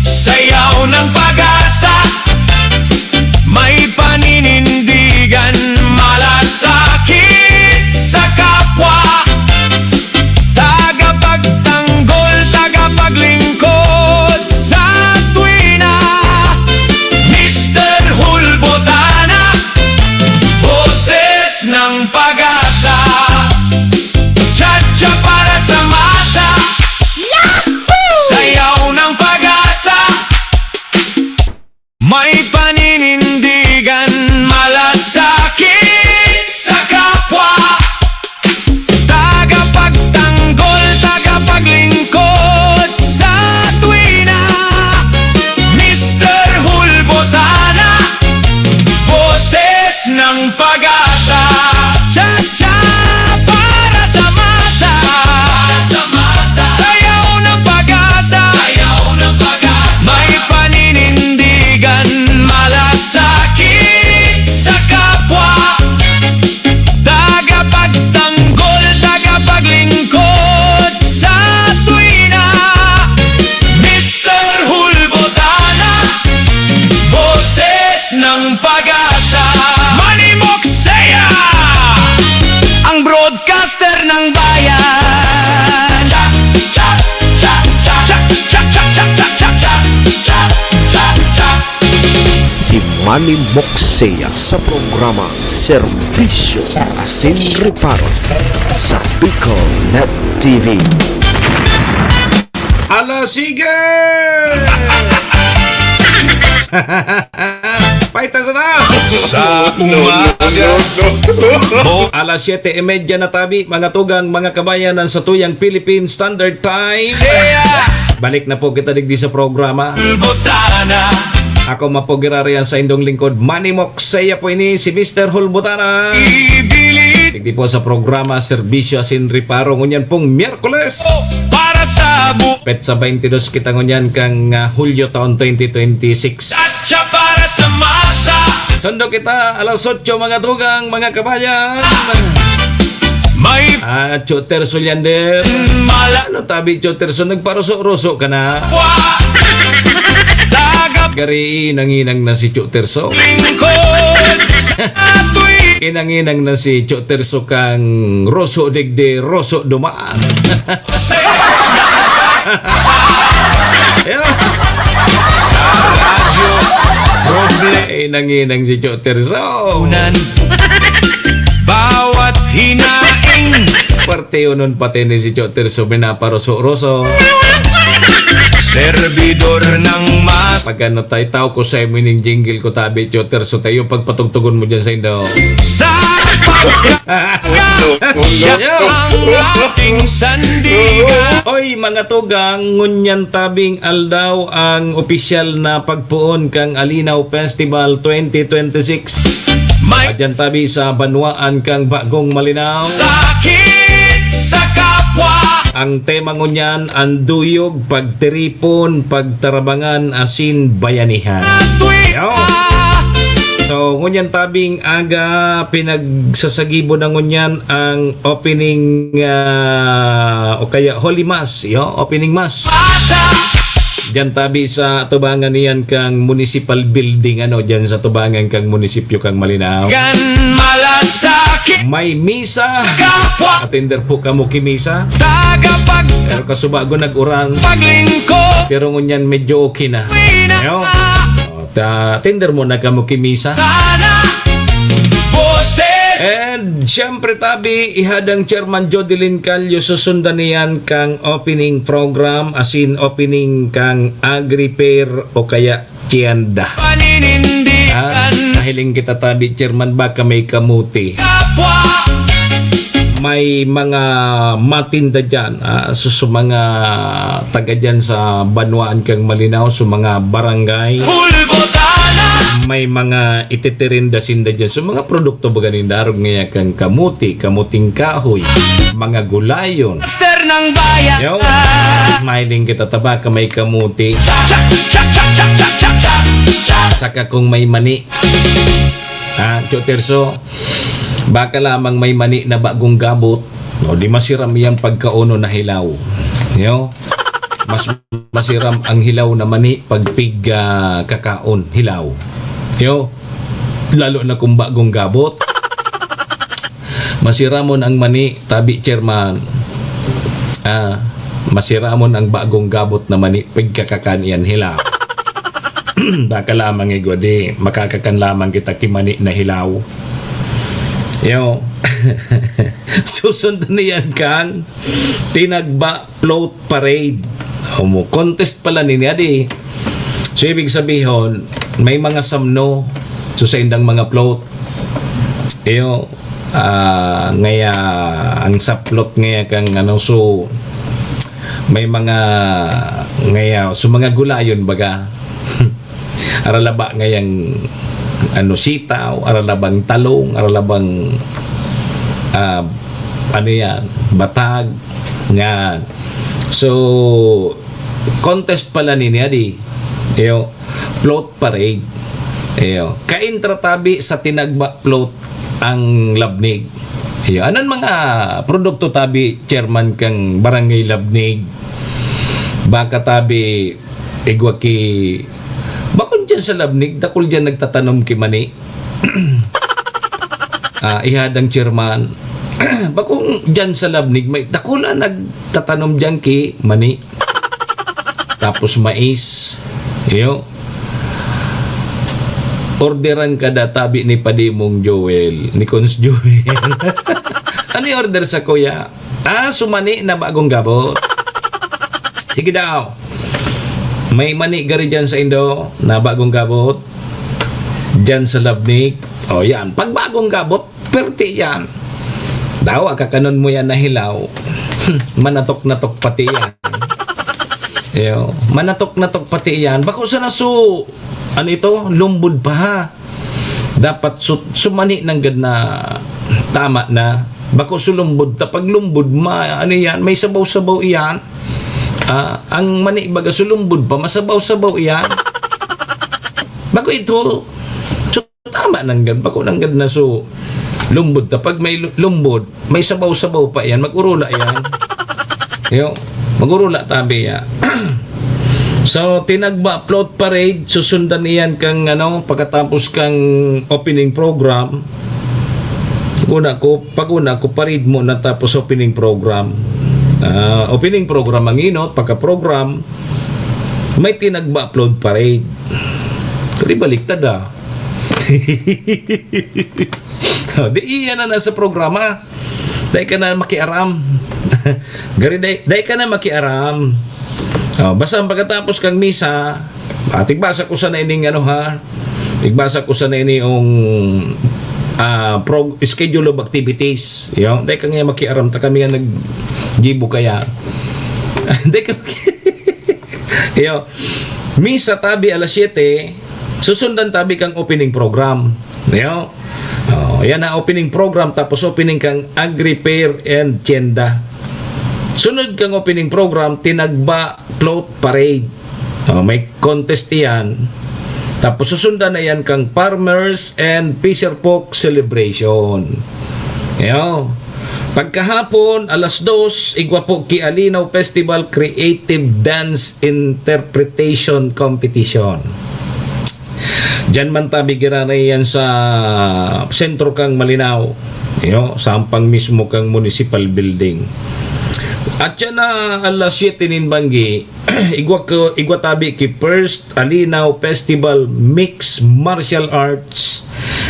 sayaw ng pag-asa. May paninindigan, malasakit sa kapwa. Tagapagtanggol, tagapaglingkod sa tuwina. Mister Hulbotana, boses ng pag-asa. Chat-chat para sa masa, sayaw ng pag-asa. May paninindigan, malasakit sa kapwa. Tagapagtanggol, tagapaglingkod sa tuwina. Mister Hulbotana, boses ng pag-asa. Cha-cha para sa masa. Sayaw ng pag-asa. May paninindigan, malasakit sa kapwa. Tagapagtanggol, tagapaglingkod sa tuwina. Mister Hulbotana, boses ng pag-asa. Manny Moksea, ang broadcaster ng bayan. Cha, cha, cha, cha. Si Manny Moksea sa programa Serbisyo Asin Reparo sa Bicol Net T V. Ala, sige! Paita sana! Sa umaga. Alas siyete y media na tabi, mga tugang, mga kabayan, ang satuyang Philippine Standard Time. Siya! Balik na po kita digdi sa programa. Hulbotana. Ako man po giraray an saindong lingkod, Manny Moksea po ini, si Mister Hulbotana. Ibilit. Digdi po sa programa, Serbisyo Asin Reparo, ngunyan pong Miyerkules. Para sa bu- Petsa twenty-two kita ngunyan kang, ah, Hulyo taon twenty twenty-six. At siya para sa masa. Sundo kita, alas otso, mga tugang, mga kabayan. May Ah, Choterso Leander. Mala- Ano tabi, Choterso? Nagparoso-roso ka na? Wa. Tagap- Gari, inang-inang na si Choterso. Lingkod sa tuwi- Inang-inang na si Choterso kang roso digdi, roso duman. Yeah. Sa radyo, proble- Inang-inang si Choterso. Unan. Bawat hinaing. Parte unon pati ni si Choterso, minaparoso-roso. Serbidor ng mas- Pag ano tayo, tao ko sa imo ning jingle ko, tabi, Choterso, tayo, pagpatugtugon mo dyan sa indo. Sa pagka- Siya ang ating sandigan. Oy, mga tugang, ngunyan tabing aldaw ang opisyal na pagpoon kang Alinaw Festival twenty twenty-six. May Adyan tabi sa banwaan kang Bagong Malinao. Sakit sa kapwa. Ang tema ngunyan, ang duyog, pagtiripon, pagtarabangan, asin bayanihan. Yo. So, ngunyan tabing aga, pinagsasagibo na ngunyan ang opening, ah, o kaya Holy Mass, yo, opening Mass. Diyan tabi sa tubangan niyan kang municipal building, ano, diyan sa tubangan kang munisipyo kang Malinao. May misa. Atender po kamo ki misa. Pero kasubago nag-uran. Pero ngunyan medyo okay na. Yo. O, ta, atender mo na kamo ki misa. And syempre tabi, ihadang Chairman Jodelin Callo, susundan niyan kang opening program, asin opening kang Agri Fair o kaya tienda. Ah, nahiling kita tabi, Chairman, baka may kamuti. May mga matinda dyan, ah, so, so mga taga dyan sa banwaan kang Malinao, so mga barangay. May mga ititirinda sinda dyan. So mga produkto baga ninda, arog ngaya kang kamuti, kamuting kahoy, mga gulayon. Master ng bayan. Yo, smiling kita, taba ka may kamuti. Saka kung may mani. Ha, Tio Terso, baka lamang may mani na bagong gabot, no, di masiram iyang pagkaon na hilaw. Yo, mas masiram ang hilaw na mani pag pig, ah, kakaon, hilaw. Yo, lalo na kung bagong gabot. Masiramon ang mani, tabi, Chairman. Ah, masiramon ang bagong gabot na mani, pagkakakan iyan hilaw. Baka lamang igwa di, makakakan lamang kita ki mani na hilaw. Yo. Susundan niyan kang tinagba float parade. Omo, contest pala nini, adi. So, ibig sabihon, may mga samno. So, sa indang mga float. Iyo, ah, ngaya, ang sa float ngaya kang ano, so, may mga, ngaya, so, mga gulayon baga. Aralaba ngayang, ano, sitaw, aralabang talong, aralabang, ah, ano yan, batag, yan. So, contest pala nini, adi. Iyo, float parade. Iyo, kaintra tabi sa tinagba float ang Labnig. Iyo, anon mga produkto tabi, Chairman, kang Barangay Labnig? Baka tabi, igwa ki, bakon dyan sa Labnig, dakul dyan nagtatanom ki mani. Ah, ihadang Chairman. Bakong dyan sa Labnig, may dakula nagtatanom dyan ki mani. Tapos mais. Iyo. Orderan ka da tabi ni Padimong Joel, ni Cons Joel. Ano yung order sa kuya? Ah, so mani na bagong gabot. Sige daw. May mani gari dyan sa Indo na bagong gabot. Dyan sa Labnig. O, yan. Pag bagong gabot, perti yan. Daw, akakanon mo yan na hilaw. Manatok-natok pati yan. Iyo. Manatok-natok pati yan. Bako sana su, ano ito? Lumbod pa, ha? Dapat su-, sumani nanggad na tama na. Bako sulumbod ta. Pag lumbod, ma-, ano yan? May sabaw-sabaw iyan. Ah, ang mani baga sulumbod pa, masabaw-sabaw iyan. Bako ito. So, tama nanggad. Bako nanggad na su, lumbod ta. Pag may lu-, lumbod, may sabaw-sabaw pa iyan. Mag-urula iyan. Yo, mag-urula tabi ya. So, tinagba float parade, susundan iyan kang, ano, pagkatapos kang opening program. Una ko, pag una ko, parade mo na tapos opening program. Ah, opening program ang inot, pagka-program, may tinagba float parade. Pero baliktad, ah. Oh, di iyan na nasa programa. Dai ka na makiaram. Gari, dai, dai ka na makiaram. Oh, basta ang pagkatapos kang misa, ah, tigbasa ko sana ining ano, ha. Tigbasa ko sana ini yung, ah, prog-, schedule of activities. Yo, dai ka nga makiaram, ta kami nga nag-gibo kaya. Dai ka maki-, yo, misa tabi alas siyete, susundan tabi kang opening program. Yo. Oh, yan ang opening program, tapos opening kang Agri Fair and Tienda. Sunod kang opening program, Tinagba Float Parade. Oh, may contest iyan. Tapos susundan na yan kang Farmers and Fisher Folk Celebration. Yo. Pagkahapon, alas dos, igwa po ki Alinaw Festival Creative Dance Interpretation Competition. Diyan man tabi giraray yan sa sentro kang Malinao, yo, sampang mismo kang municipal building. At yan na alas siyete nin banggi, igwa, ko, igwa tabi ki First Alinaw Festival Mixed Martial Arts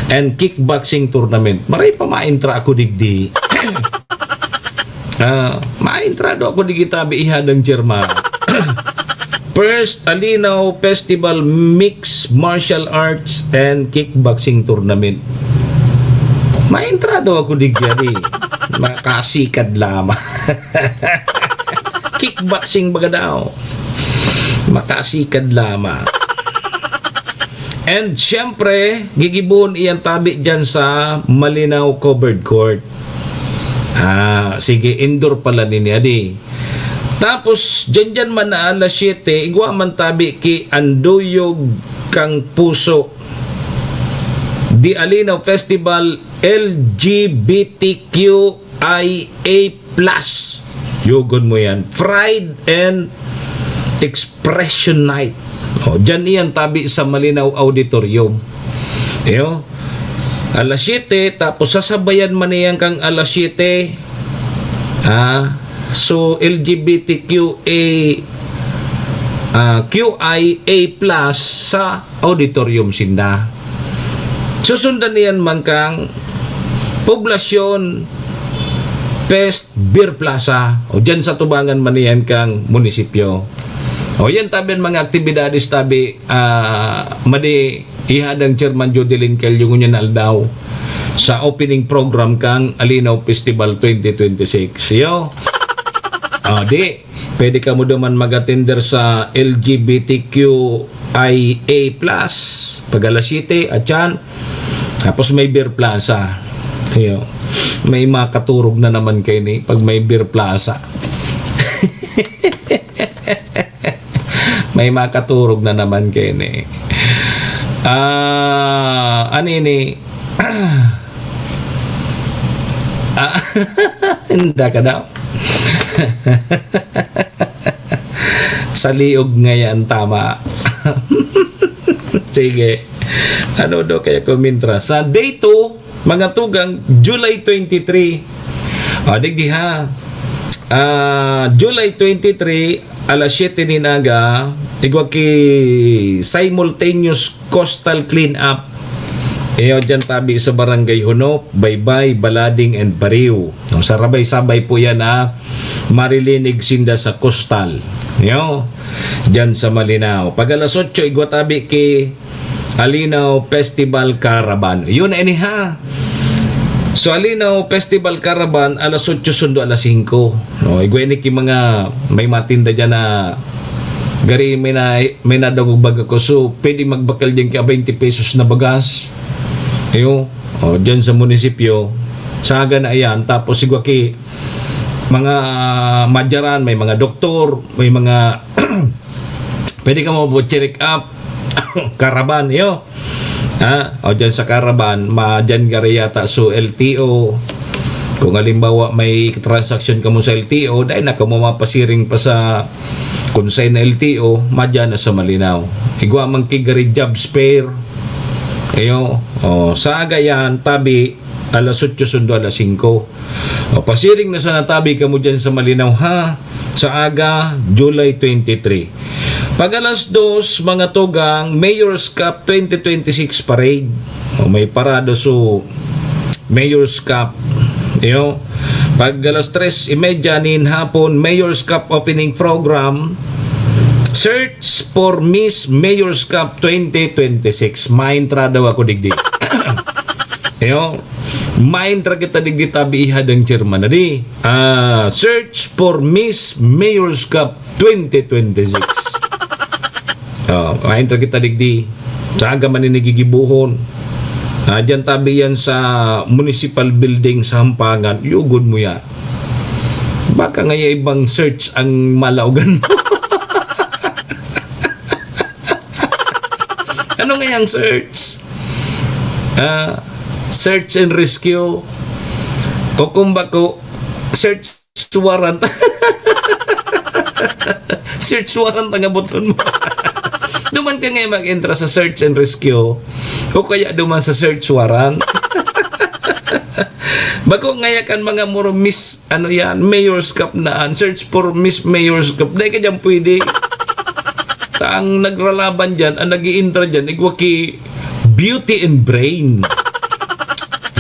and Kickboxing Tournament. Maray pa maintra ako digdi. Ah, maintrado ako digdi tabi ihadang chairman. First Alinaw Festival Mixed Martial Arts and Kickboxing Tournament. Maintrado ako digdi, adi. Makasikad lamang. Kickboxing baga daw. Makasikad lamang. And syempre, gigibohon iyan tabi dyan sa Malinao Covered Court. Ah, sige, indoor pala nini, adi. Tapos, dyan-dyan man na alas siyete, igwa man tabi ki Anduyog kang Puso. The Alinaw Festival L G B T Q I A plus. Yugon mo yan. Pride and Expression Night. O, dyan iyan tabi sa Malinao Auditorium. Iyo. Alas siyete, tapos sasabayan man iyan kang alas siyete. Ah, so, L G B T Q A, ah, Q I A plus sa auditorium sinda. Susundan niyan man kang Poblasyon Fest Beer Plaza, o dyan sa tubangan man niyan kang munisipyo. O yan tabi an mga aktibidades tabi, ah, madi ihadang Chairman Jodelin Calyo ngunyan na aldaw sa opening program kang Alinaw Festival twenty twenty-six. Yo. Ah, di, pwede kamo duman mag-attender sa L G B T Q I A plus, pag alas siyete, at yan. Tapos may Beer Plaza. Iyo. May makaturog na naman kayo ni pag may Beer Plaza. May makaturog na naman kayo ni. Ah, ano ini? Ah, hindi ka daw. Sa liog ngayon, tama. Sige. Ano daw kaya kumintra? Sa day two, mga tugang, July twenty-three. O, digdi ha. Ah, July twenty-three, alas siyete nin aga, igwa ki simultaneous coastal cleanup. Iyo, dyan tabi sa Barangay Hunop, Baybay, Balading, and Bariw. No, sarabay-sabay po yan, ha. Marilinig sinda sa coastal. Yo, dyan sa Malinao. Pag alas otso, igwa tabi ki Alinaw Festival Caravan. Yun, ini ha. So, Alinaw Festival Caravan, alas otso sundo alas singko. No, igwa ini ki mga may matinda dyan na gari may na, may nadangog baga ko. So, pwede magbakal dyan ki twenty pesos na bagas. Ayo, o, dyan sa munisipyo. Saga na yan. Tapos, igwa ki mga madyaran, may mga doktor, may mga pwede ka mo check up. Caravan, iyo. Ha? O dyan sa Caravan, ma, dyan gari yata so L T O. Kung halimbawa may transaction ka mo sa L T O, dahil na ka mo mapasiring pa sa kung saan na L T O, madyan na sa Malinao. Igwa man ki gari jobs fair. Iyo. O, sa Agayan, tabi, alas otso sundo alas singko. O, pasiring na sa natabi kamo dyan sa Malinao, ha? Sa aga, July twenty-three. Pag alas dos, mga tugang, Mayor's Cup twenty twenty-six Parade. O, may parada so Mayor's Cup. Iyo. Pag alas tres y media nin hapon, Mayor's Cup Opening Program. Search for Miss Mayor's Cup twenty twenty-six. Maintra daw ako digdi. Iyo. Maintra kita digdi tabi ihadang chairman na di. Ah, search for Miss Mayor's Cup twenty twenty-six. Oh, maintra kita digdi. Saga man ini gigibohon. Ah, diyan tabi yan sa municipal building sa Hampangan. Yugod mo yan. Baka ngaya ibang search ang malaogan mo. Ano ngayang search? Ah, search and rescue. O kung bako, search warrant. Search warrant ang aboton mo. Duman ka ngayon mag-entra sa search and rescue. O kaya duman sa search warrant. Bako ngaya kan mga muro Miss, ano yan, Mayor's Cup na an. Search for Miss Mayor's Cup. Dai ka dyan pwede. Ta ang nagralaban dyan, ang nag-iintra dyan, igwa ki Beauty and Brain.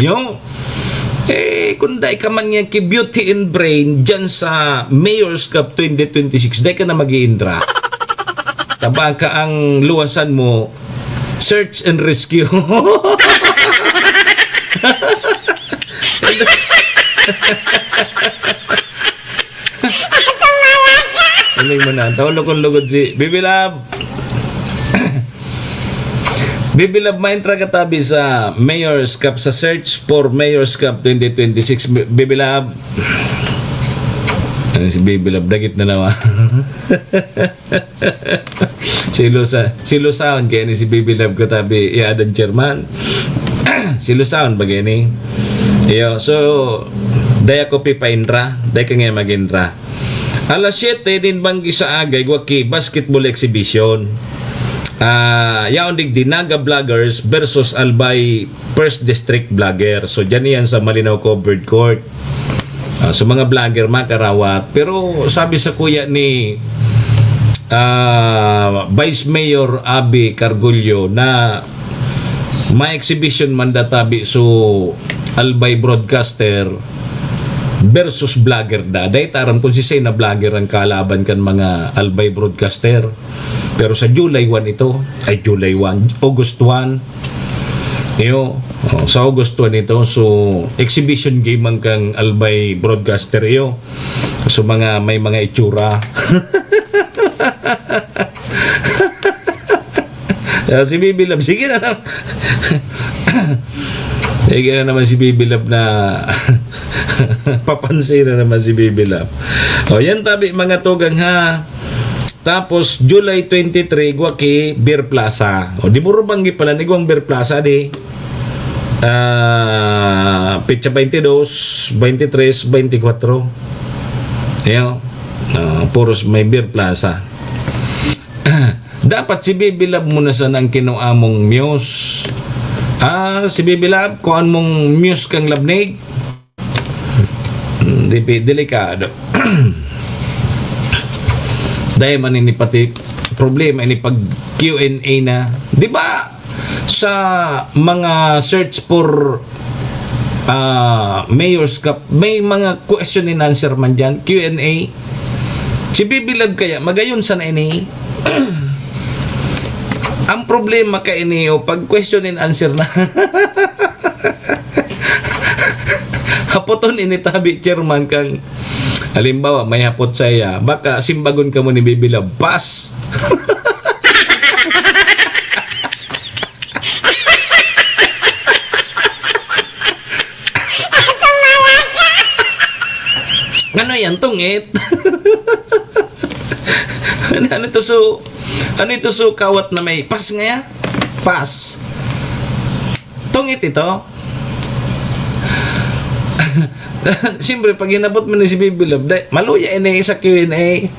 Yo. Eh, kung dai ka man yan ki Beauty and Brain dyan sa Mayor's Cup twenty twenty-six, dai ka na mag-iintra. Taba ka ang luwasan mo, search and rescue. Galing mo na. Taon lukon lugod si Bibi Love. Bibi Love, maentra ka tabi sa Mayor's Cup, sa search for Mayor's Cup twenty twenty-six. Bi-, Bibi Love. Ay, si Bibi Love, dagit na naman. Si Lusa-, si Lusaon kaya ni si Bibi Love ko tabi, iya adan chairman. Si Lusaon ba gini? Iyo, so, dai ako pipaintra, dai ka nga mag-intra. Alas siyete nin banggi sa aga, igwa ki basketball exhibition. Ah, yaon digdi, Naga Vloggers versus Albay First District Vlogger. So, dyan yan sa Malinao Covered Court. Ah, so, mga vlogger, makarawat. Pero sabi sa kuya ni, ah, Vice Mayor Abby Cargullo na may exhibition man da tabi, so, Albay Broadcaster versus vlogger da. Dai ta aram kung sisay na vlogger ang kalaban kan mga Albay Broadcaster. Pero sa July one ito, ay, July one, August one, iyo, oh, sa August one ito, so, exhibition game ang kang Albay Broadcaster, iyo. So, mga, may mga itsura. Ah, si Bibi Love, sige na lang. Sige na naman si Bibi Love na papansin na naman si Bibi Love. O, yan tabi, mga tugang, ha. Tapos, July twenty-three, igwa ki Beer Plaza. O, di Burubanggi pala, igwang Beer Plaza, di. Ah, petsa twenty-dos, twenty-tres, twenty-kwatro. Ayan. Ah, puros may Beer Plaza. Dapat si Bibi Love mo na sana ang kinuha mong muse. Ah, si Bibi Love, kuhaan mong muse kang labnig. Hmm, di, delikado. Dahil man ini pati problema, ini pag Q and A na. Di ba, sa mga search for, ah, Mayor's Cup, may mga question and answer man dyan, Q and A. Si Bibi Love kaya, magayon sana ini. Ang problema ka ini, o pag question and answer na. Hapoton ini tabi, chairman, kang, halimbawa, may hapot sa iya, baka simbagon ka mo ni Bibi Love, "Pass." Ano yan, tungit? Ano, ano to, so, ano ito, so, kawat na may pas ngaya? Pas. Tungit ito. Siyempre, pag hinabot mo ni si Bibi Love, dai, maluya ini sa Q and A.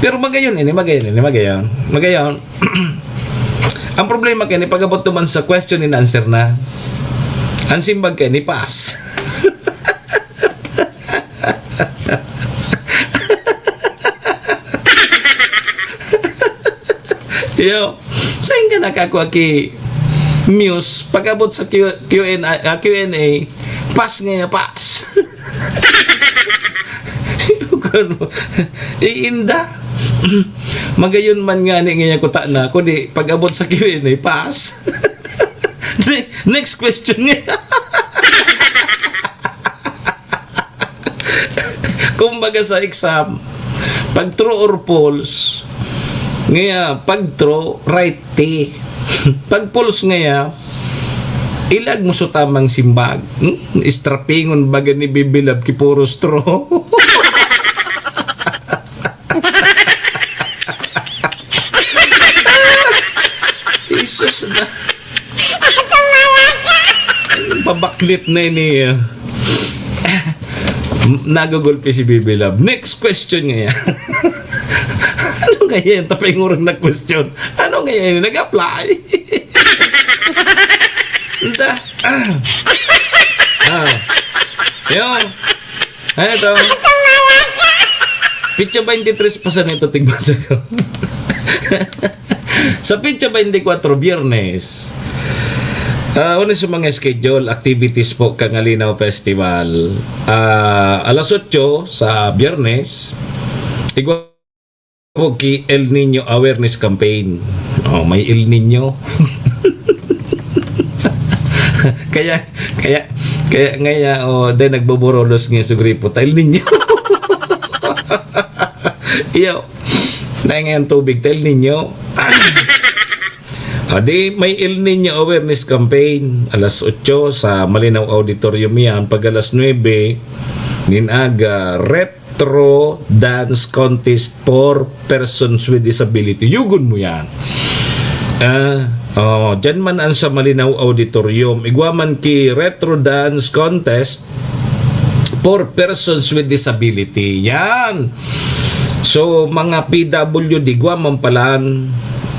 Pero magayon ini, magayon ini, magayon. Magayon. Ang problema kaya ni pag-abot naman sa question and answer na, ang simbag kaya ni pass. Yo, saan ka nakakwa ki Muse? Pag-abot sa Q, Q and A, ah, Q and A, pass nga ya, pass. Iinda. Magayon man nga ni nga kuta na, kundi pag-abot sa Q and A, pass. Ne-, next question nga. Kumbaga sa exam, pag true or false, ngaya, pag true, right ti. Pag false ngaya, ilag mo sa tamang simbag. Hmm? Istrapingon baga ni Bibi Love ki puros true. Baklit na ini, ah. Nagugulpi si Bibi Love. Next question ngayon. Ano ngayon? Tapay ngurang na question. Ano ngayon? Nag-apply? Da. Ah. Ah. Yun. Ano to? Pitsa twenty-three pa sa nito, tigbasa ko. Sa pitsa twenty-four, Biyernes, ah, ano sa mga schedule, activities po kang Malinaw Festival? Ah, alas otso sa Biyernes, igwa po ki El Niño Awareness Campaign. Oh, may El Niño. Kaya, kaya, kaya ngaya, oh, dahil nagbobobolos nga sa gripo, ta El Niño. Iyo, dahil ngayon tubig, ta El Niño. Ah, di may El Niño Awareness Campaign, alas otso sa Malinaw Auditorium yan. Pag alas nuebe, nin aga, Retro Dance Contest for Persons with Disability. Yugon mo yan. Ah, oh, dyan man ang sa Malinaw Auditorium. Igwa man ki Retro Dance Contest for Persons with Disability. Yan. So, mga P W D, igwa man palan,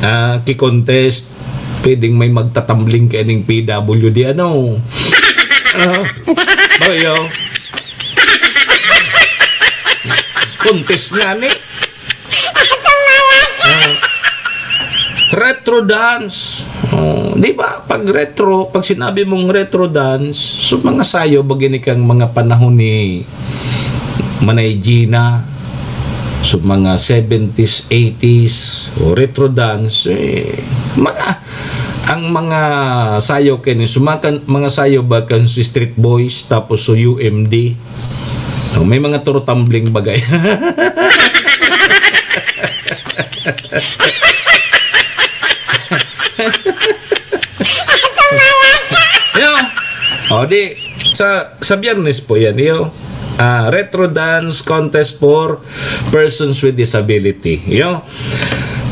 ah, ki-contest. Pwedeng may magtatambling kaining P W D, ano? Ah, bayo. Contest nga ni. Ah, retro dance. Oh, di ba? Pag retro, pag sinabi mong retro dance, so mga sayo, bagay ni kang mga panahon ni Manay Gina, so mga seventies, eighties, o retro dance, eh, mga, ang mga sayo kini, sumakan, mga sayo ba kan si Street Boys, tapos so U M D, no, may mga turo tumbling bagay. Yo. O, di, sa, sa Biyernes po yan, yo. Ah, Retro Dance Contest for Persons with Disability. Yo.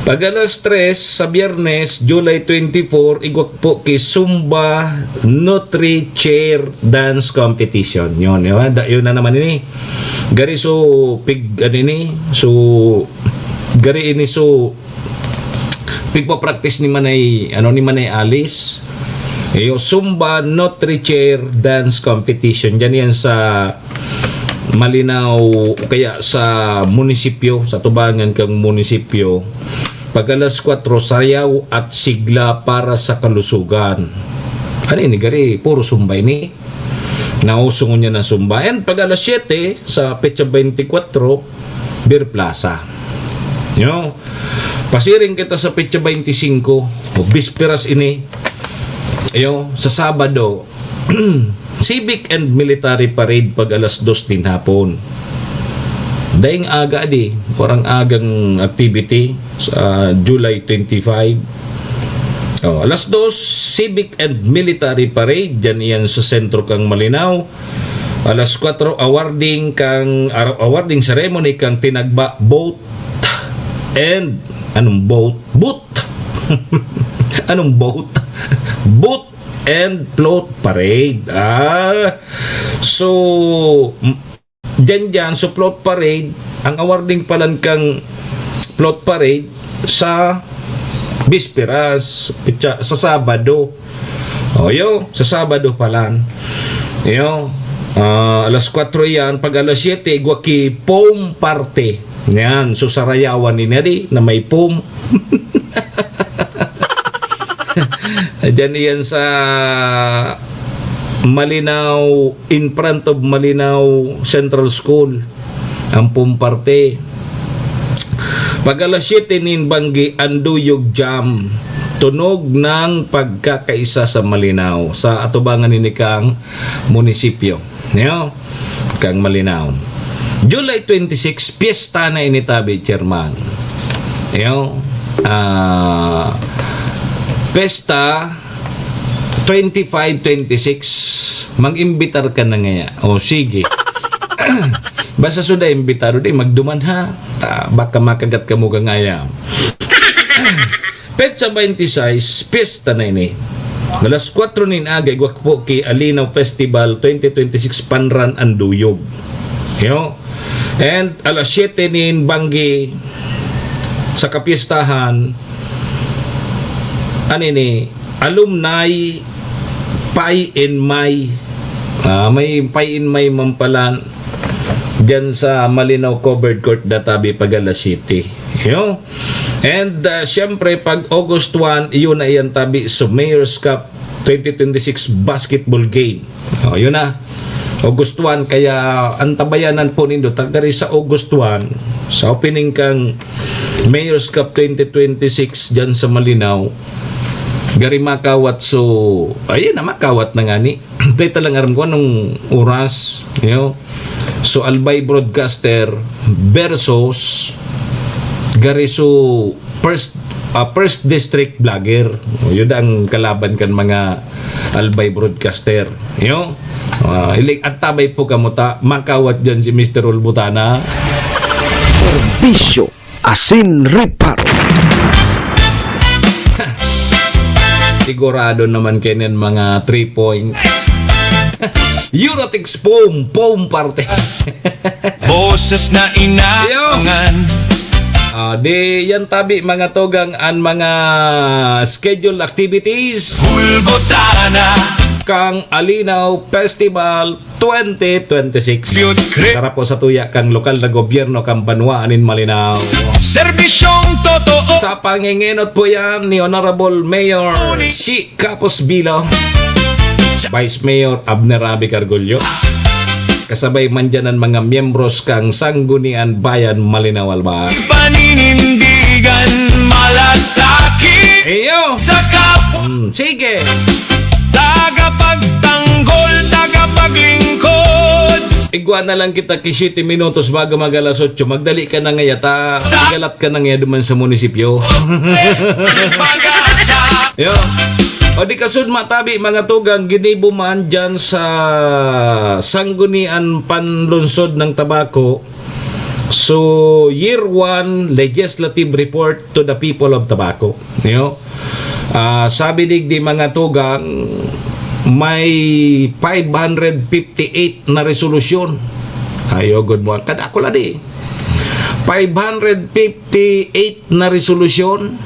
Pag alas tres sa Biyernes, July twenty-four, igwa po ki Zumba Nutri Chair Dance Competition. Yun, yun, da-, yun na naman ini. Gari so, pig, ano ini? So, gari ini so, pigpa-practice ni Manay, ano, ni Manay Alice. Yung Zumba Nutri Chair Dance Competition. Diyan yan sa Malinaw, o kaya sa munisipyo, sa tubangan kang munisipyo. Pag alas kwatro, sayaw at sigla para sa kalusugan. Ano ini, gari? Puro Zumba ini. Nauso ngunyan na Zumba. And pag alas siyete, sa petsa twenty-four, Beer Plaza. Yo, pasiring kita sa petsa twenty-five, o bisperas ini. Yo, sa Sabado, Civic and Military Parade pag alas dos din hapon. Daing aga di, parang agang activity sa July twenty-five. Oh, alas dos, Civic and Military Parade, dyan iyan sa sentro kang Malinao. Alas kwatro, awarding kang, ar-, awarding ceremony kang Tinagba Boat and, anong boat? Boot! Anong boat? Boat and Float Parade. Ah, so, m-, dyan dyan, so float parade, ang awarding palan kang float parade sa bisperas, pitsa, sa Sabado. O, yo, sa Sabado palan. Yo, ah, alas kwatro yan, pag alas siyete, igwa ki foam party. Yan, so sarayawan ni Neri na may foam. Diyan iyan sa Malinao, in front of Malinao Central School, ang foam party. Pag alas siyete nin banggi, Anduyog Jam, tunog ng pagkakaisa sa Malinao, sa atubangan ni Nikang munisipyo. Niyo? Kang Malinao. July twenty-six, piyesta na ini tabi, chairman. Niyo? Ah, pesta twenty-five, twenty-six, mag-imbitar ka na ngaya. O, sige. Basta suda imbitado, di, magduman ha. Ta, baka makagat ka mo kang ayam. Petsa twenty-six, piyesta na ini. Alas kwatro nin aga, igwa po ki Alinaw Festival twenty twenty-six Panran an Duyog. Yo. And alas siyete nin banggi sa kapiestahan, ano ini, alumni Pie in May. Ah, may Pie in May man pala dyan sa Malinao Covered Court, databi pag alas siyete. Yo. And, ah, siyempre, pag August one, iyon na iyan tabi sa Mayor's Cup twenty twenty-six basketball game. O, yun na. August one, kaya ang tabayanan po nindo, tagari sa August one, sa opening kang Mayor's Cup twenty twenty-six dyan sa Malinao, gari makawat, so, ayun na, makawat na nga ni. Play talang aram ko anong oras, you know? So, Albay Broadcaster versus gari so First, ah, First District Vlogger. O, yun ang kalaban kan mga Albay Broadcaster. Yo? Ah, ilig, antabay po kamo ta, makawat dyan si Mister Ulbutana. Serbisyo, asin reparo. Sigurado naman kayo niyan mga three points. Eurotex foam, foam parte. Boses na inaangan. Ah, di yan tabi, mga tugang, an mga schedule activities. Hulbutana. Kang Alinaw Festival twenty twenty-six. Tara po sa tuya kang lokal na gobyerno kang banwa anin Malinao. Serbisyong totoo. Sa pangingenot po yan ni Honorable Mayor Shi Capos Bilo, Vice Mayor Abner Rabi Cargullo. Kasabay man dyan ang mga miyembros kang Sanggunian Bayan Malinao Alba. Paninindigan, malasakit. Iyo. Sa kapwa. Hmm, sige. Tagapagtanggol, tagapaglingkod. Igwa na lang kita ki siyete minutos bago mag alas otso. Magdali ka na ngaya ta. Galat ka na ngaya duman sa munisipyo. Yo. O di kasud matabi, mga tugang, ginibo man dyan sa Sanggunian Panlunsod ng Tabaco. So, year one legislative report to the people of Tabaco. Yo. Ah, sabi digdi, mga tugang, may five hundred fifty-eight na resolusyon. Ayo, good morning. Kadakol adi. Five hundred fifty-eight na resolusyon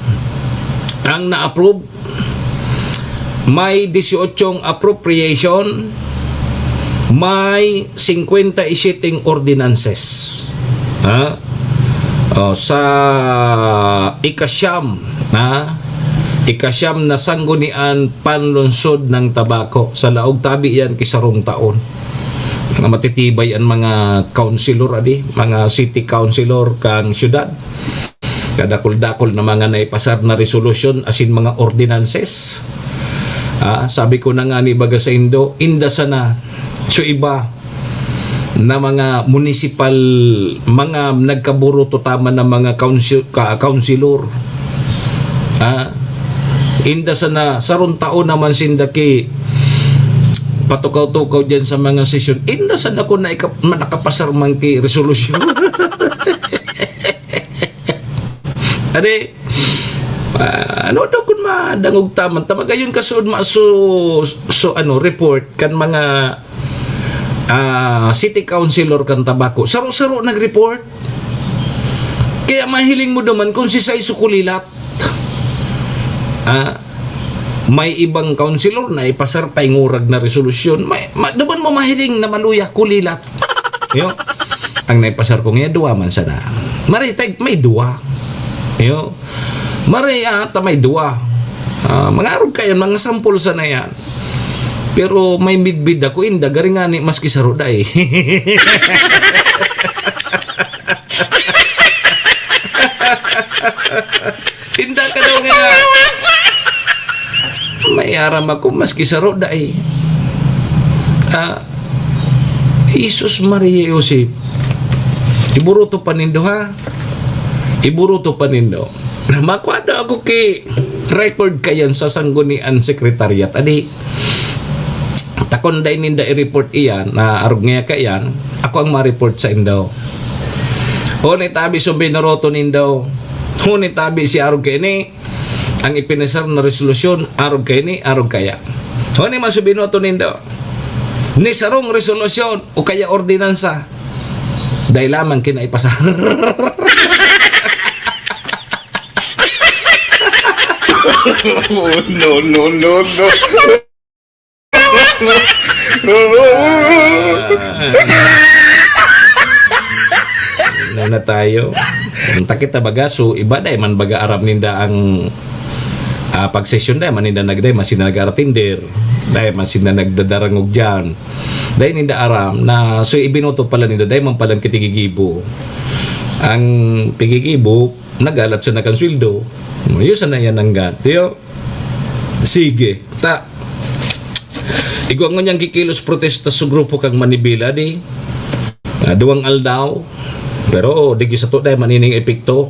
ang na-approve. May dieciochong appropriation, may cincuenta y siete ordinances. Ha? O, sa ikasyam, ha? Ikasyam na Sanggunian Panlunsod ng Tabaco. Sa laog tabi yan, kisarong taon. Mga matitibay ang mga councilor, adi, mga city councilor kang syudad. Kadakol-dakol na mga naipasar na resolusyon asin mga ordinances. Ah, sabi ko na nga ni baga sa Indo, inda sana. So iba na mga municipal, mga nagkaburuto tama na mga council, ka, councilor. Ah, inda sana, sarong tao naman sinda ki patukaw-tukaw dyan sa mga sesyon. Inda sana ko na ikap-, nakapasar man ki resolusyon. Ade, ah, ano daw kun madangog taman? Tama gayon ka so, ma-, so, so, ano, report kan mga, ah, city councilor kan Tabaco. Saro-saro nag-report. Kaya mahiling mo naman kung si Sai Sukulilat. Ah, may ibang councilor na ipasar pa ingurag na resolusyon. May, ma-, duman mo mahiling na maluya, kulilat. Yo. Ang naipasar ko ngayon, duwa man sana. Maray, tag-, may duwa. Yo. Maray, ah, ta may duwa. Ah, mga arog kayan, mga sampol sana yan. Pero may midbid ako, inda, garing nga ni, maski saro, dai. Inda ka daw nga. May aram ako, maski saro, dai. Ah, Jesus, Maria, Joseph. Iburuto pa nindo, ha? Iburuto pa nindo. Makuha daw ako ki record kayan sa Sanggunian Secretariat. Adi, takon dai ninda i-report iyan, na arog nga kayan, ako ang ma-report sa indo. Huni tabi so binoroto nindo. Huni tabi si arog kaini, ang ipinasar na resolusyon, arog kaini, arog kaya. Huni man sa binoto nindo, ni sarong resolusyon o kaya ordinansa, dai lamang kinaipasar. Oh, no, no, no, no. Ano na tayo? Ang takit na baga, so iba dai man baga aram ninda ang ah, pag-session dai man ninda nagday, masin na nag-aratinder, dai masin na nagdadarangog diyan. Dai ninda aram na so ibinoto pala ninda, dai man palang kitigigibo. Ang tigigibo, nagalat sa nakansweldo. Mayo sana yan ang gan. Tiyo? Sige. Ta. Igwa ngunyan kikilos protesta sa grupo kang Manibela di. Ah, duwang aldaw. Pero digdi sato dai man ining epekto.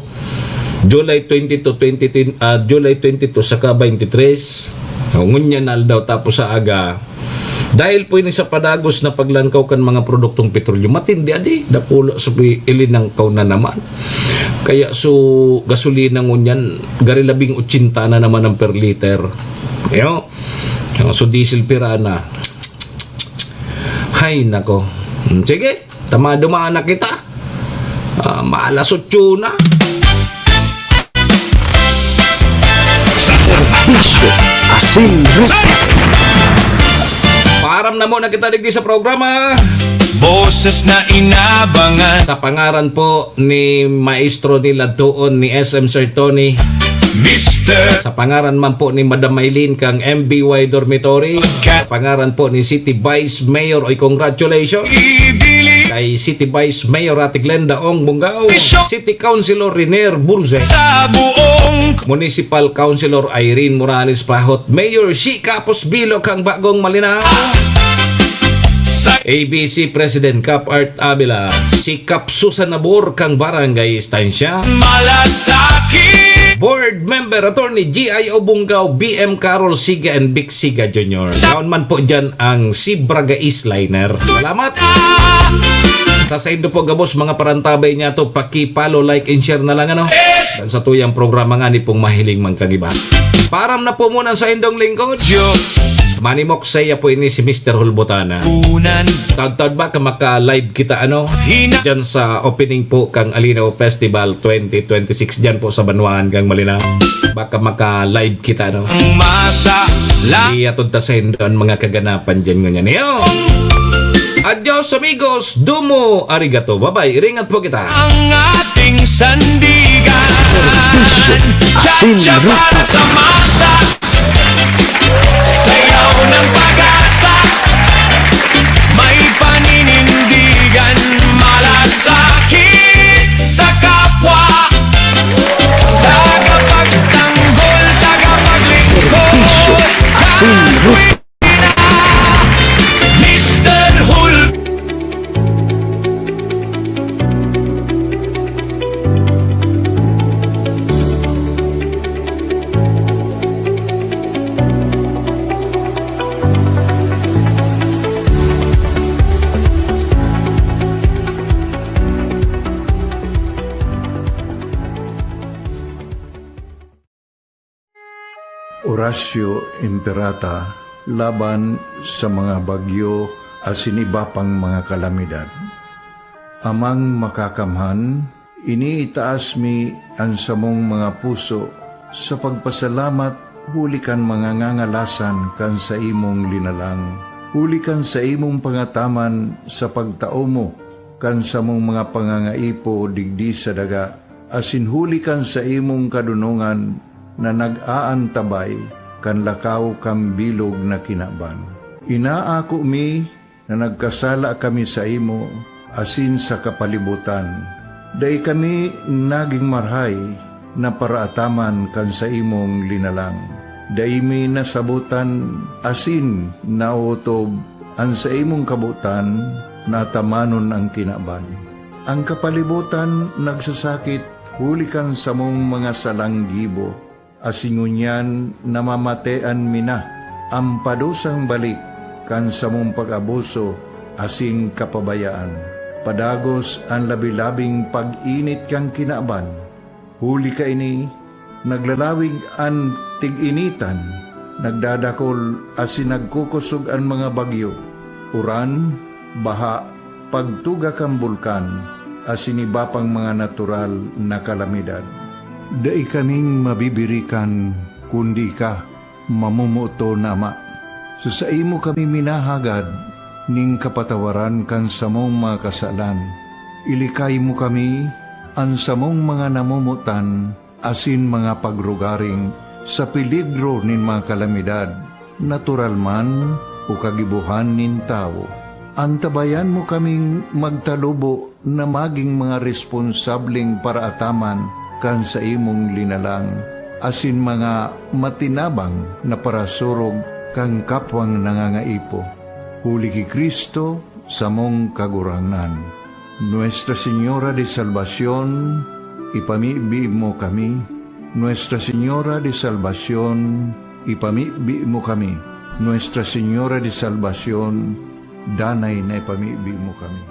July twenty-two, twenty, ah, July twenty-two saka twenty-three. O, ngunyan na aldaw tapos sa aga. Dahil po ini sa padagos na paglangkaw kan mga produktong petrolyo, matindi adi, dakula sa pi-, ilinangkaw na naman. Kaya so gasolina ngunyan, gari labing otsinta na naman ang per liter. Yo? So diesel pira na. Hay nako. Hmm, sige, tama dumaan na kita. Ah, maalas otso na. Serbisyo asin ruta. Paaram na muna kita digdi sa programa. Boses na inabangan. Sa pangaran po ni Maestro nila doon ni S M Sir Tony. Mister Sa pangaran man po ni Madam Maylene kang M B Y Dormitory. Sa pangaran po ni City Vice Mayor, oy, congratulations. Ibili Kay City Vice Mayor Ate Glenda Ong Bungao, City Councilor Renier Burze, sa buong Municipal Councilor Irene Morales Pahot, Mayor Shi Kapos Bilo kang Bagong Malinao, sa A B C President Kap Art Avila, si Kap Susan Nabor kang Barangay Estancia, malasakit. Board Member Attorney G I O Bungao, B M Carol Siga and Vic Siga Junior. Yaon man po dyan ang Sibraga East Liner. Salamat! Sa saindo po gabos, mga parantabay niya to, paki-follow, like, and share na lang, ano? Sa tuyang programa nga ni pong mahiling man kagiba. Param na po muna sa indong lingkod. Manimok saya po ini si Mister Hulbotana. Unan Taud-taud ba ka maka-live kita, ano? Hina Diyan sa opening po kang Alinaw Festival twenty twenty-six diyan po sa Banwaan kang Malinao. Baka maka-live kita, no? Ang masa lang Iyatod ta sa indo ang mga kaganapan diyan ngunyan. Iyo! Adios, amigos! Domo! Arigato! Bye-bye! Iringat po kita! Ang ating sandigan. Serbisyo asin Cha-cha para ruta. sa masa. Sayaw ng pag-asa. May paninindigan. Malasakit sa kapwa. Tagapagtanggol, Serbisyo tagapaglingkod. asin ruta. Mister Hul Oratio Imperata laban sa mga bagyo asin iba pang mga kalamidad. Amang Makakamhan, iniitaas mi an samong mga puso sa pagpasalamat huli kan mga ngangalasan kan saimong linalang, huli kan saimong pangataman sa pagtao mo kan samong mga pangangaipo digdi sa daga, asin huli kan saimong kadonongan na nag-aantabay kan lakaw kan bilog na kinaban. Inaako mi na nagkasala kami saimo asin sa kapalibotan. Dai kami nagin marahay na paraataman kan saimong linalang. Dai mi nasabotan asin naotob an saimong kabotan na atamanon an kinaban. An kapalibotan nagsasakit huli kan samong mga salang gibo, asin ngunyan namamatean mi na an padusang balik kan samong pag-abuso asin kapabayaan. Padagos an labi-labing pag-init kan kinaban. Huli kaini, Naglalawig an tig-initan, nagdadakol asin nagkukosog an mga bagyo, uran, baha, pagtuga kan bulkan, asin iba pang mga natural na kalamidad. Dai kaming mabibirikan, kundi ika, mamomoton na Ama. Sa saimo kami minahagad ning kapatawaran kan samong mga kasalan. Ilikay mo kami, an samong mga namomotan, asin mga pagrugaring sa peligro nin mga kalamidad, natural man o kagibohan nin tawo. Antabayan mo kaming magtalubo na magin mga responsableng paraataman kan saimong linalang, asin mga matinabang na parasurog kan kapwang nangangaipo. Huli ki Cristo, samong Kagurangnan. Nuestra Señora de Salvacion, ipamibi mo kami. Nuestra Señora de Salvacion, ipamibi mo kami. Nuestra Señora de Salvacion, danay na ipamibi mo kami.